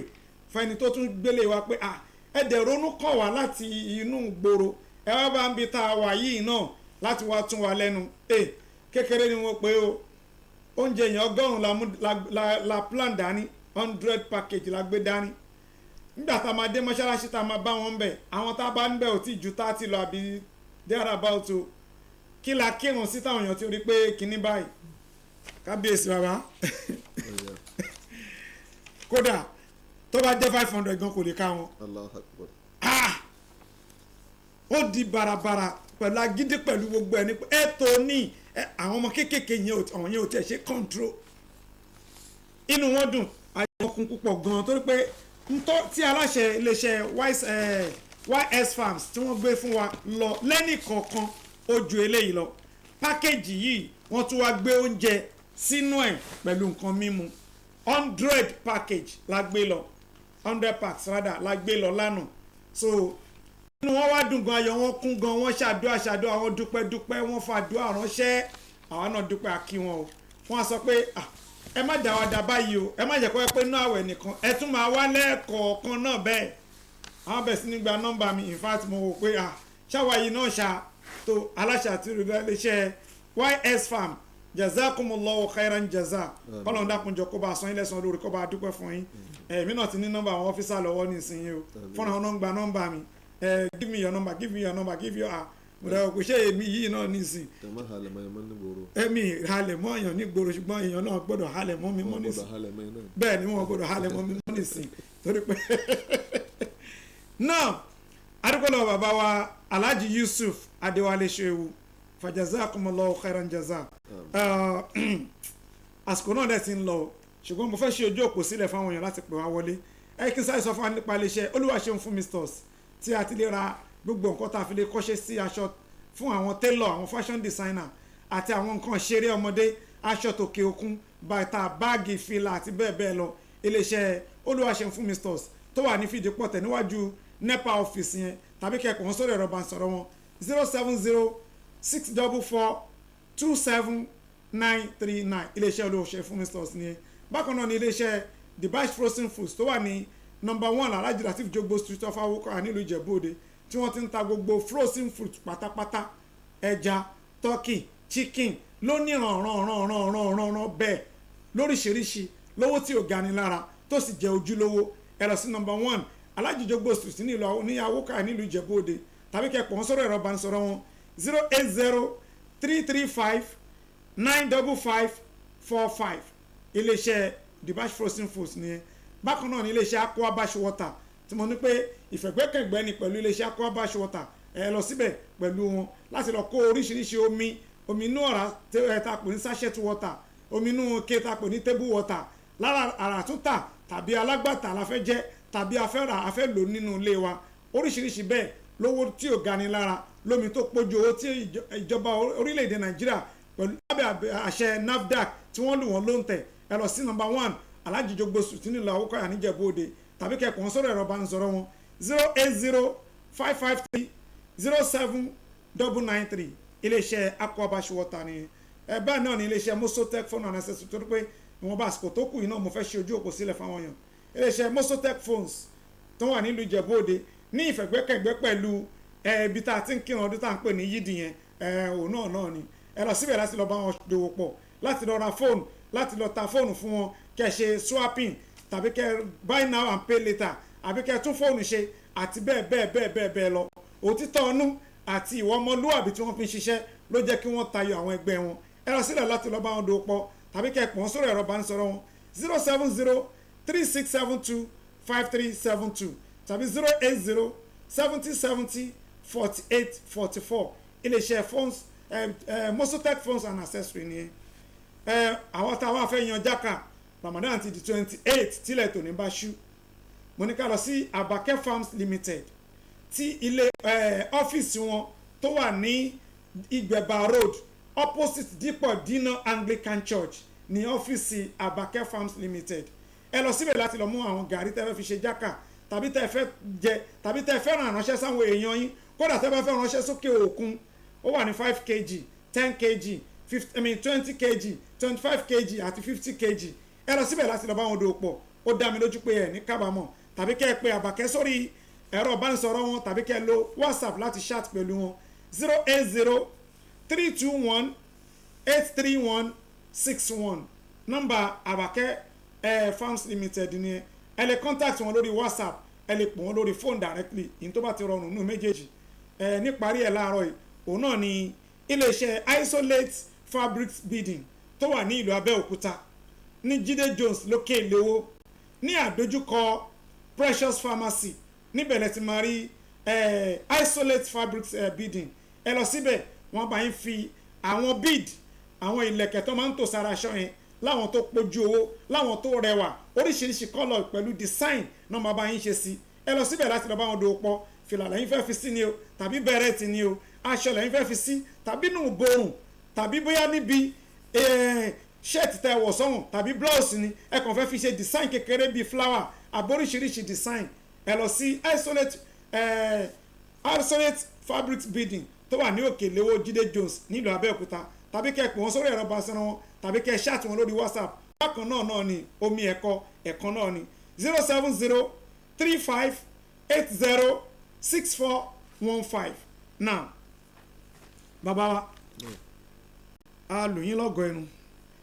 fẹ́ni tó tún gbélé wa pé à ẹ dẹ̀ ronú kàn wá láti inú gbòòrò, ẹ wá bá ń bi tá a wà yìí náà láti wá tún wa lẹ́nu. Ẹ kékeré ni wọ́n pé o. Oúnjẹ yẹn 100 la mú la plan dání, 100 package la gbé dání. Nígbà tá a máa dé mọ́ṣáláṣí, tá a máa bá wọn bẹ̀, àwọn tá a bá ń bẹ̀ ò tí ju 30 lọ àbí there about o. Kí la kírun sí táwọn èèyàn ti rí pé kinní báyìí? Kábíyèsí bàbá, kódà tó bá jẹ́ 500 gan, kò lè ká wọn. Allahu Akbar. Ah! Ó di barabara pẹ̀lú agídí, pẹ̀lú gbogbo ẹni ẹ tó ní àwọn ọmọ kéékèèké yẹn, àwọn yẹn ò tiẹ̀ ṣe control. Inú wọn dùn, ayé wọn kún púpọ̀ gan-an, torí pé ntọ́ tí aláṣẹ iléeṣẹ́ YS Farms tí wọ́n gbé fún wa lọ lẹ́nì kọ̀ọ̀kan, ó ju eléyìí lọ. Package yìí, wọ́n tún wá gbé oúnjẹ sínú ẹ̀ pẹ̀lú nǹkan mímu. 100 package la gbé lọ, 100 packs rather la gbé lọ lánàá. So inú wọn wá dùn gan, ayọ̀ wọn kún gan, wọ́n ṣàdúrà ṣàdúrà, wọ́n dúpẹ́ dúpẹ́, wọ́n fàdúrà ránṣẹ́. Àwa náà dúpẹ́, àkí wọn o. Wọ́n á sọ pé, "Ah, ẹ má dá wa dá báyìí o, ẹ má jẹ́ kó ẹ pé inú àwẹ̀ nìkan, ẹ tún máa wá lẹ́ẹ̀kọ̀ọ̀kan náà." Bẹ́ẹ̀ àwọn bẹ̀rẹ̀ sí ní gba nọ́mbà mi. In fact, mo wò pé, ah, ṣáwa yìí náà ṣá tó aláṣẹ àti iléeṣẹ́ YS Farm. Jazakumullahu khairan jaza. Kọ́lọ́n dákunjọ kó bá a san yín lẹ́san lórí, kó bá a dúpẹ́ fún yín. Èmi náà ti ní nọ́mbà àwọn officer lọ́wọ́ nísìnyí o. Fúnra wọn náà ń gba nọ́mbà mi. "Give me your number, give me your number, give your..." Ah, mo dẹ̀ kò ṣe èmi yìí náà nísìn. Ẹ má halẹ̀ mọ́ ẹ mọ́ nígboro. Èmi halẹ̀ mọ́ èèyàn nígboro, ṣùgbọ́n èèyàn náà gbọ́dọ̀ halẹ̀ mọ́ mi mọ́ Wọ́n nísìn. gbọ́dọ̀ halẹ̀ mọ́ ẹ náà. Bẹ́ẹ̀ ni, wọ́n gbọ́dọ̀ halẹ̀ mọ́ mi mọ́ nísìn, torí pé náà adúgbò bàbá wa Alhaji Yusuf Adéwálé Ṣewu, fajazakumullahu khairan jaza. Àsìkò náà dẹ̀ ti ń lọ, ṣùgbọ́n mo fẹ́ ṣe ojú òpó sílẹ̀ fáwọn èèyàn láti pè wá wọlé. Ẹ kí n sáré sọ fún wa nípa iléeṣẹ́ Olúwaṣeun Fún Mi Stores, tí a ti lè ra gbogbo nǹkan tá a fi lè kọ́ṣẹ́ sí aṣọ fún àwọn tailor, àwọn fashion designer, àti àwọn nǹkan ṣeré ọmọdé, aṣọ tòkè òkun, bàtà, báàgì, fìlà àti bẹ́ẹ̀ bẹ́ẹ̀ lọ. Iléeṣẹ́ Olúwaṣeun Fún Mi Stores tó wà ní Fìdípọ̀tẹ̀, níwájú NEPA office yẹn, tàbí kẹ́kọ̀ọ́ wọn sórí ẹ̀rọ ìbánisọ̀rọ̀ wọn, 07064427939. Iléeṣẹ́ Olúwaṣeun Fún Mi Stores nìyẹn. Bákan náà ni iléeṣẹ́ Dubai Frozen Foods tó wà ní number 1 Alhaji Lateef Jogbo Street, off Awokoya, nílùú Ìjẹ̀bú Òde, tí wọ́n ti ń ta gbogbo frozen fruit pátápátá, ẹja, turkey, chicken lóníranranranranranranran bẹ́ẹ̀ lóríṣiríṣi, lówó tí ò gani lára, tó sì jẹ́ ojúlówó. Ẹ lọ sí number 1 Alhaji Jogbo Street nílùú ní Awokoya, nílùú Ìjẹ̀bú Òde, tàbí kẹ́ pọ̀ wọ́n sọ̀rọ̀ ẹ̀rọ ìbánisọ̀rọ̀ wọn, 08033595545. Iléeṣẹ́ Dubai Frozen Foods nìyẹn. Bákan náà ní iléeṣẹ́ Aqua Bash Water, tí mo ní pé ìfẹ̀gbẹ́kẹ̀gbẹ́ ni pẹ̀lú iléeṣẹ́ Aqua Bash Water. Ẹ lọ síbẹ̀ pẹ̀lú wọn láti lọ kó oríṣiríṣi omi, omi inú ọ̀rá ẹ ta pè ní sachet water, omi inú ike ta pè ní table water, lára àràtúntà tàbí alágbàtà la fẹ́ jẹ́, tàbí afẹ́ rà, afẹ́ lò nínú ilé wa, oríṣiríṣi bẹ́ẹ̀, lówó tí ò gani lára, lómi tó pójú owó, tí ìjọba orílẹ̀-èdè Nàìjíríà pẹ̀lú lábẹ́ àṣẹ NAFDAC tí wọ́n lù wọ́n ló ń tẹ̀. Ẹ lọ sí number 1 Alhaji Jogbo Street nílùú Àwòkọ́yà níjẹ̀bú Òde, tàbí kẹ́kọ̀ọ́ wọn sọ̀rọ̀ ẹ̀rọ bá ń sọ̀rọ̀ wọn, 08055307993. Iléeṣẹ́ Aquabash Water ni ẹ. Báyìí náà ní iléeṣẹ́ Mosotech Phone and Accessories, torí pé ìwọ̀nba àsìkò tó kù yìí náà, mo fẹ́ ṣe ojú òpó sílẹ̀ fáwọn èèyàn. Iléeṣẹ́ Mosotech Phones tó wà nílùú Ìjẹ̀bú Òde, ní ìfẹ̀gbẹ́kẹ̀gbẹ́ pẹ̀lú ibi tá a ti ń kírun ọdún tá à ń pè ní yídì yẹn, òun náà náà ni. Ẹ lọ síbẹ̀ láti lọ bá wọn dòwò pọ̀, láti lọ ra fóònù, láti lọ ta fóònù fún wọn, kẹ́ ṣe swapping, tàbí kẹ́ buy now and pay later, àbí kẹ́ tún fóònù ṣe, àti bẹ́ẹ̀ bẹ́ẹ̀ bẹ́ẹ̀ bẹ́ẹ̀ bẹ́ẹ̀ lọ. Òtítọ́ ọnú àti ìwà ọmọlúwàbí tí wọ́n fi ń ṣiṣẹ́ ló jẹ́ kí wọ́n tayọ àwọn ẹgbẹ́ wọn. Ẹ lọ sílẹ̀ láti lọ bá wọn dòwò pọ̀, tàbí kẹ́ pọ̀ sórí ẹ̀rọ ìbánisọ̀rọ̀ wọn, 07036725372 tàbí 08070704844. Iléeṣẹ́ phones Mosotech Phones and Accessory nìyẹn. Àwọn tá a wá fẹ́ yan jákà, Ramadan ti di 28 tílẹ̀ tòní bá ṣú. Mo ní ká lọ sí Abake Farms Limited, tí ilé ọ́fíìsì wọn tó wà ní Ìgbẹ̀bà Road, opposite Dípọ̀ Dínà Anglican Church, ní ọ́fíìsì Abake Farms Limited. Ẹ lọ síbẹ̀ láti lọ mú àwọn gàrí tẹ́ fẹ́ fi ṣe jákà, tàbí tẹ́ fẹ́ jẹ, tàbí tẹ́ fẹ́ ràn ránṣẹ́ sáwọn èèyàn yín. Kódà tẹ́ bá fẹ́ ránṣẹ́ sókè òkun, ó wà ní 5 kg, 10 kg, 50, I mean 20 kg, 25 kg àti 50 kg. Ẹ lọ síbẹ̀ láti lọ bá wọn dòwò pọ̀. Ó dá mi lójú pé ẹ ní kábàámọ̀. Tàbí kẹ́ ẹ pe Àbàkẹ́ sórí ẹ̀rọ ìbánisọ̀rọ̀ wọn, tàbí kẹ́ ẹ lo WhatsApp láti chat pẹ̀lú wọn, 08032183161. Nọ́mbà Àbàkẹ́ Farms Limited ni. Ẹ lè contact wọn lórí WhatsApp. Ẹ lè pè wọ́n lórí phone directly, ìyẹn tó bá ti rọrùn nù méjèèjì. Ẹ níparí ẹ̀ láàárọ̀ yìí, òun náà ni iléeṣẹ́ Isolate Fabrics Building tó wà ní ìlú Abẹ́òkúta ní Jídé Jones lókè Ìléwó, ní àdójúkọ Precious Pharmacy. Níbẹ̀ lẹ ti máa rí Isolate Fabrics Building. Ẹ lọ síbẹ̀, wọ́n bá yín fi àwọn bead, àwọn ìlẹ̀kẹ̀ tó máa ń tò sára aṣọ yẹn, láwọn tó pójú owó, láwọn tó rẹwà, oríṣiríṣi colour pẹ̀lú design náà máa bá yín ṣe sí. Ẹ lọ síbẹ̀ láti lọ bá wọn dòwò pọ̀. Fìlà lẹ́yìn fẹ́ fi sí ni o, tàbí bẹ̀rẹ̀ ni o, aṣọ lẹ́yìn fẹ́ fi sí, tàbí nù borùn, tàbí bóyá níbi ṣẹ́ẹ̀tì tẹ wọ̀ sọ́hùn, tàbí blouse ni ẹ kàn fẹ́ fi ṣe design kékeré bíi flower àbóríṣiríṣi design. Ẹ lọ sí Isolate Fabrics Building tó wà ní Òkè Léwó, Jídé Jones, nílùú Abẹ́òkúta, tàbí kẹ́ ẹ pè wọ́n sórí ẹ̀rọ ìbánisọ̀rọ̀ wọn, tàbí kẹ́ ẹ chat wọn lórí WhatsApp. Bákan náà náà ni omi ẹ̀kọ́ ẹ̀kan náà ni 07035806415. Now, bàbá wa, a lù yín lọ́gọ̀ọ́ ẹnu,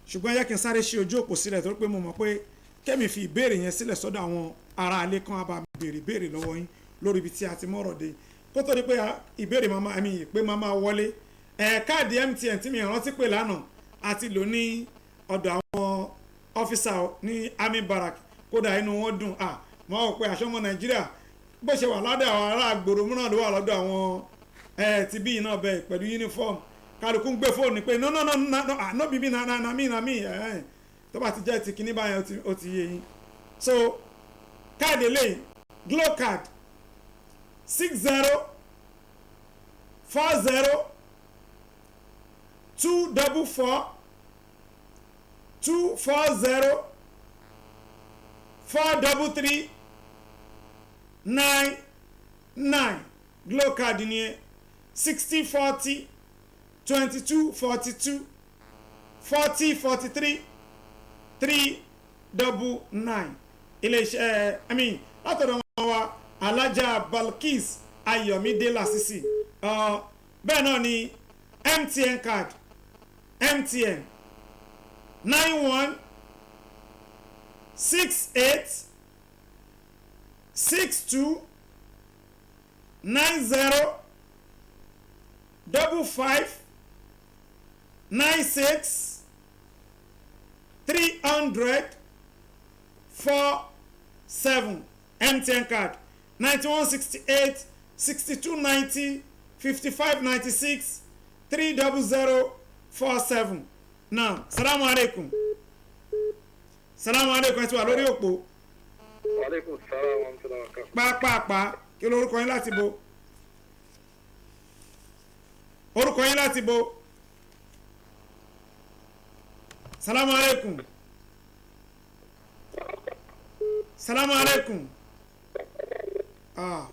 ṣùgbọ́n ẹ jẹ́ kí n sáré ṣe ojú òpó sílẹ̀, torí pé mo mọ̀ pé kẹ́mi fi ìbéèrè yẹn sílẹ̀ sọ́dọ̀ àwọn ará ilé kan, á bá mi béèrè béèrè lọ́wọ́ yín lórí ibi tí a ti mọ̀rọ̀ dé, kó tó di pé ìbéèrè máa àmì ìpè máa máa wọlé. Ẹ̀ káàdì MTN tí mi rántí pé lánàá àti lò ní ọ̀dọ̀ àwọn officer ní Army Barrack, kódà inú wọn dùn. À mọ́ ò pé àṣọmọ Nàìjíríà bó ṣe wà lọ́dọ̀ àwọn ará àgbòrò mìíràn ló wà lọ́dọ̀ àwọn ẹ̀ tí bí iná bẹ̀ pẹ̀lú uniform. Kálukú ń gbé fóònù pé no, no, no, no, no, ah, no be me, na na na me, na me. Ẹ̀ tó bá ti jẹ́ ti kíní báyẹn, ó ti yé yín. So káàdì eléyìí, Glo card, 6040 244 240 433 99. Glo card nìyẹn, 6040 2242 4043 399. Iléeṣẹ́, I mean, látọ̀dọ̀ wọn wa, Alájà Balkis Ayọ̀mídé Lásìsì. Bẹ́ẹ̀ náà ni MTN card, MTN, 916862905596 300 47. MTN card, 9168 6290 5596 300 47. Now, salamu alaikum, salamu alaikum. Ẹ ti wà lórí òpó. Aleykum salaam wa rahmatulah wa barakatuh. Pápápá, kí lorúkọ yín, láti bo? Orúkọ yín, láti bo? Salamu alaikum, salamu alaikum. Ah,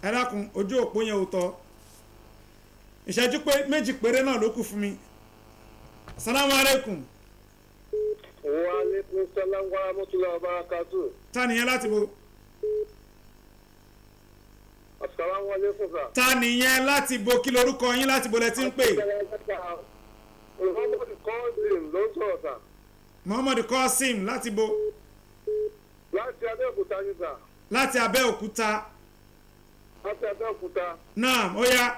ẹ dákun, ojú òpó yẹn ò tọ́. Ìṣẹ́jú pé méjì péré náà ló kù fún mi. Salamu alaikum. Wa aleykum salaam wa rahmatulah wa barakatuh. Ta nìyẹn, láti bo? Asalaamu aleykum sir. Ta nìyẹn, láti bo? Kí lorúkọ yín, láti bo lẹ ti ń pè? Muhammad Qasim ló ń sọ̀rọ̀ sir. Muhammad Qasim, láti bo? Láti Abẹ́òkúta ni sir. Láti Abẹ́òkúta. Láti Abẹ́òkúta. Náà ó yá,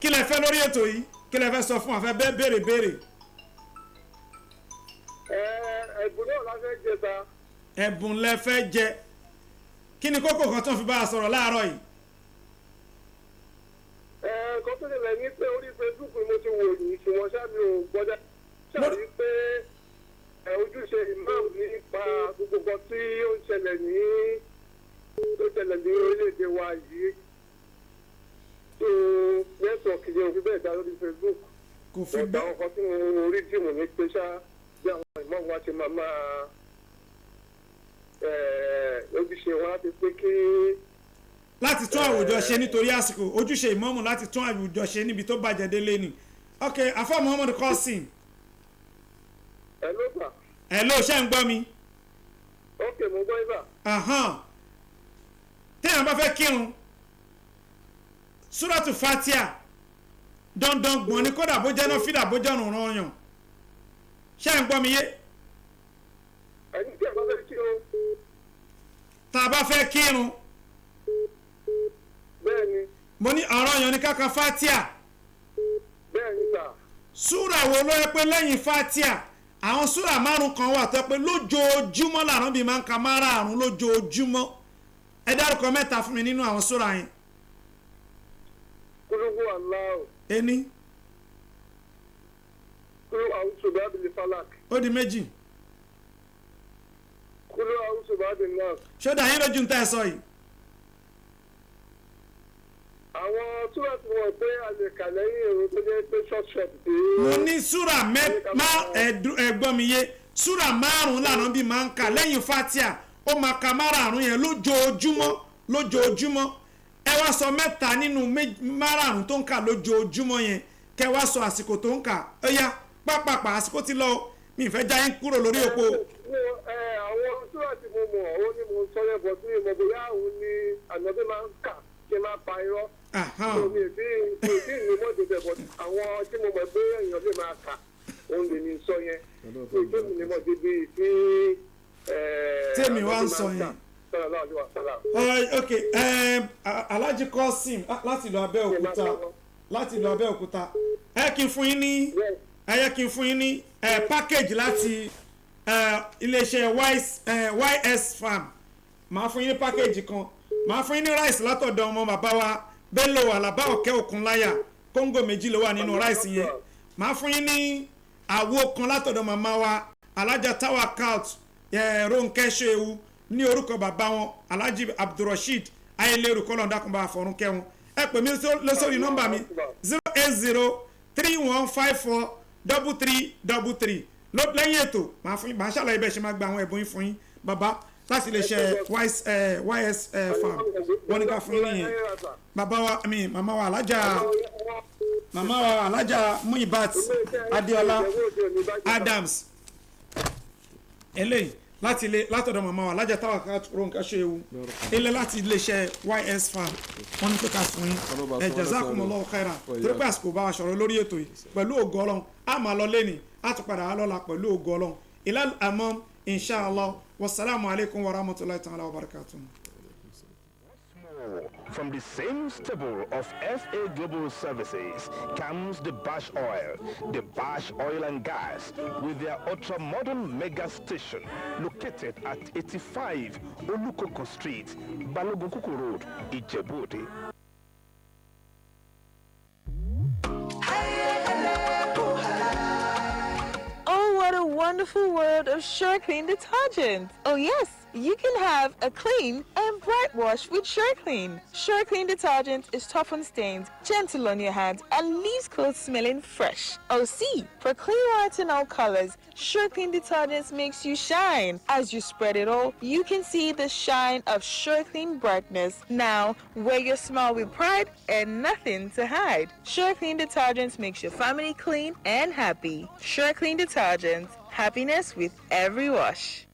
kí lẹ fẹ́ lórí ètò yìí? Kí lẹ fẹ́ sọ fún àfẹ́ bẹ́ẹ̀ béèrè béèrè? Ẹ ẹ̀bùn náà la fẹ́ jẹ sir. Ẹ̀bùn lẹ fẹ́ jẹ. Kí ni kókó kan tó ń fi bá a sọ̀rọ̀ láàárọ̀ yìí? Ẹ kọ́ tó ṣẹlẹ̀ ní pé orí Facebook ni mo ti wò yìí, ṣùgbọ́n ṣáà mi ò gbọ́dọ̀ ṣáà ní pé ẹ ojúṣe imam nípa gbogbo nǹkan tí ó ń ṣẹlẹ̀ ní tó ṣẹlẹ̀ ní orílẹ̀-èdè wa yìí, tó network yẹn ò fi bẹ́ẹ̀ dá lórí Facebook. Kò fi Ọ̀dà bẹ́ẹ̀. àwọn kan tí mo rí dìmú ní pé ṣá bí àwọn imam wa ṣe máa máa ojúṣe wọn láti pé kí Láti tún àwùjọ ṣe nítorí àsìkò, ojúṣe ìmáàmù láti tún àwùjọ ṣe níbi tó bàjẹ́ délé ni. Ok, afọ Muhammad Qasim. Ẹ ló gbà. Ẹ ló ṣe ń gbọ́ mi? Ok, mo gbọ́ ibà. Ahan. Téèyàn bá fẹ́ kírun, súrọ̀tù Fatia dandan gbọ̀n ni, kódà bó jẹ́ náà fídà, bó jẹ́ ọ̀ràn ọ̀yàn. Ṣé ń gbọ́ mi yé? Ẹni tí ẹ bá fẹ́ kí o. Tá a bá fẹ́ kírun. Bẹ́ẹ̀ni. Mo ní ọ̀ranyàn ni ká ka fatia. Bẹ́ẹ̀ni sà. Súrà wo ló yẹ pé lẹ́yìn fatia, àwọn súrà márùn kan wà tó yẹ pé lójoojúmọ́ làrán bíi máa ń ka márààrún lójoojúmọ́? Ẹ dárúkọ mẹ́ta fún mi nínú àwọn súrà yẹn. Kúlúkú aláwọ̀. Ení. Kúlú àwùjọ bábìlì falak. Ó di méjì. Kúlú àwùjọ bábìlì nas. Ṣó dá yín lójú ń tẹ́ ẹ sọ yìí? Àwọn súrà tí wọ́n pé a lè kà lẹ́yìn èrò tó jẹ́ pé short short dé. Mo ní súrà mẹ́ta, ẹ̀gbọ́n mi yé, súrà márùn-ún lànà bí máa ń kà lẹ́yìn fatia, ó máa ka márààrún yẹn lójoojúmọ́ lójoojúmọ́. Ẹ wá sọ mẹ́ta nínú márààrún tó ń kà lójoojúmọ́ yẹn, kẹ wá sọ àsìkò tó ń kà. Ó yá, pápápá, àsìkò ti lọ, mi ì fẹ́ já yín kúrò lórí òpó. Àwọn súrà tí mo mọ̀, ó ní mo sọ yẹn bọ̀ sí ìmọ̀ bóyá òun ni ànábì máa ń kà kí n máa pa irọ́. Mi ò tí ì ní mọ́tò bẹ̀ bọ̀, àwọn tí mo mọ̀ pé èèyàn lè máa kà, òun lè ní sọ yẹn. Mi ò tí ì ní mọ́tò bíi tí. Tèmi wá ń sọ yẹn. Ok, Alhaji Kosim láti ìlú Abẹ́òkúta, láti ìlú Abẹ́òkúta, ẹ kí n fún yín ní, ẹ yẹ kí n fún yín ní package láti iléeṣẹ́ YS Farm. Màá fún yín ní package kan, màá fún yín ní rice látọ̀dọ̀ ọmọ bàbá wa Bello Alaba Ọ̀kẹ́ Òkunláyà, kóńgò méjì ló wà nínú rice yẹn. Màá fún yín ní àwo kan látọ̀dọ̀ màmá wa Alhaja Tawakalt Rónkẹ́ Ṣéwu, ní orúkọ bàbá wọn Alhaji Abdulrasheed Ayélujára, kọ́lọ́n dákun bá fọ̀rún kẹ́wọn. Ẹ pè mí lórí nọ́mbà mi, 08031543333. Lẹ́yìn ètò màá fún yín, màá ṣàlàyé bẹ́ẹ̀ ṣe máa gba àwọn ẹ̀bùn yín fún yín, bàbá, láti lè ṣe YS Farm. Wọ́n ní ká fún yín nìyẹn. Bàbá wa mi, màmá wa Alájà, màmá wa Alájà Muibat Adéọlá Adams, eléyìí láti ilé látọ̀dọ̀ màmá wa Alájà táwa Ronke Ṣéwu, ilé láti iléeṣẹ́ YS Farm, wọ́n ní pé ká fún yín. Ẹ jazakumullahu khairan, torí pé àsìkò bá wa sọ̀rọ̀ lórí ètò yìí. Pẹ̀lú ògo Ọlọ́run, a máa lọ lẹ́nìí, a tún padà wá lọ́la pẹ̀lú ògo Ọlọ́run. Ilal amam, inshallah. Wasalaamu alaykum wa rahmatulahi ta'ala wa barakatuh. From the same stable of FA Global Services comes the Bash Oil, the Bash Oil and Gas, with their ultra-modern mega station located at 85 Olukoko Street, Balogun Kuku Road, Ijebu-Ode. Oh, what a wonderful world of Sure Clean detergent. Oh, yes, you can have a clean and bright wash with Sure Clean. Sure Clean detergent is tough on stains, gentle on your hands, and leaves clothes smelling fresh. Oh, see, for clean whites in all colors, Sure Clean detergent makes you shine. As you spread it all, you can see the shine of Sure Clean brightness. Now, wear your smile with pride and nothing to hide. Sure Clean detergent makes your family clean and happy. Sure Clean detergent, happiness with every wash.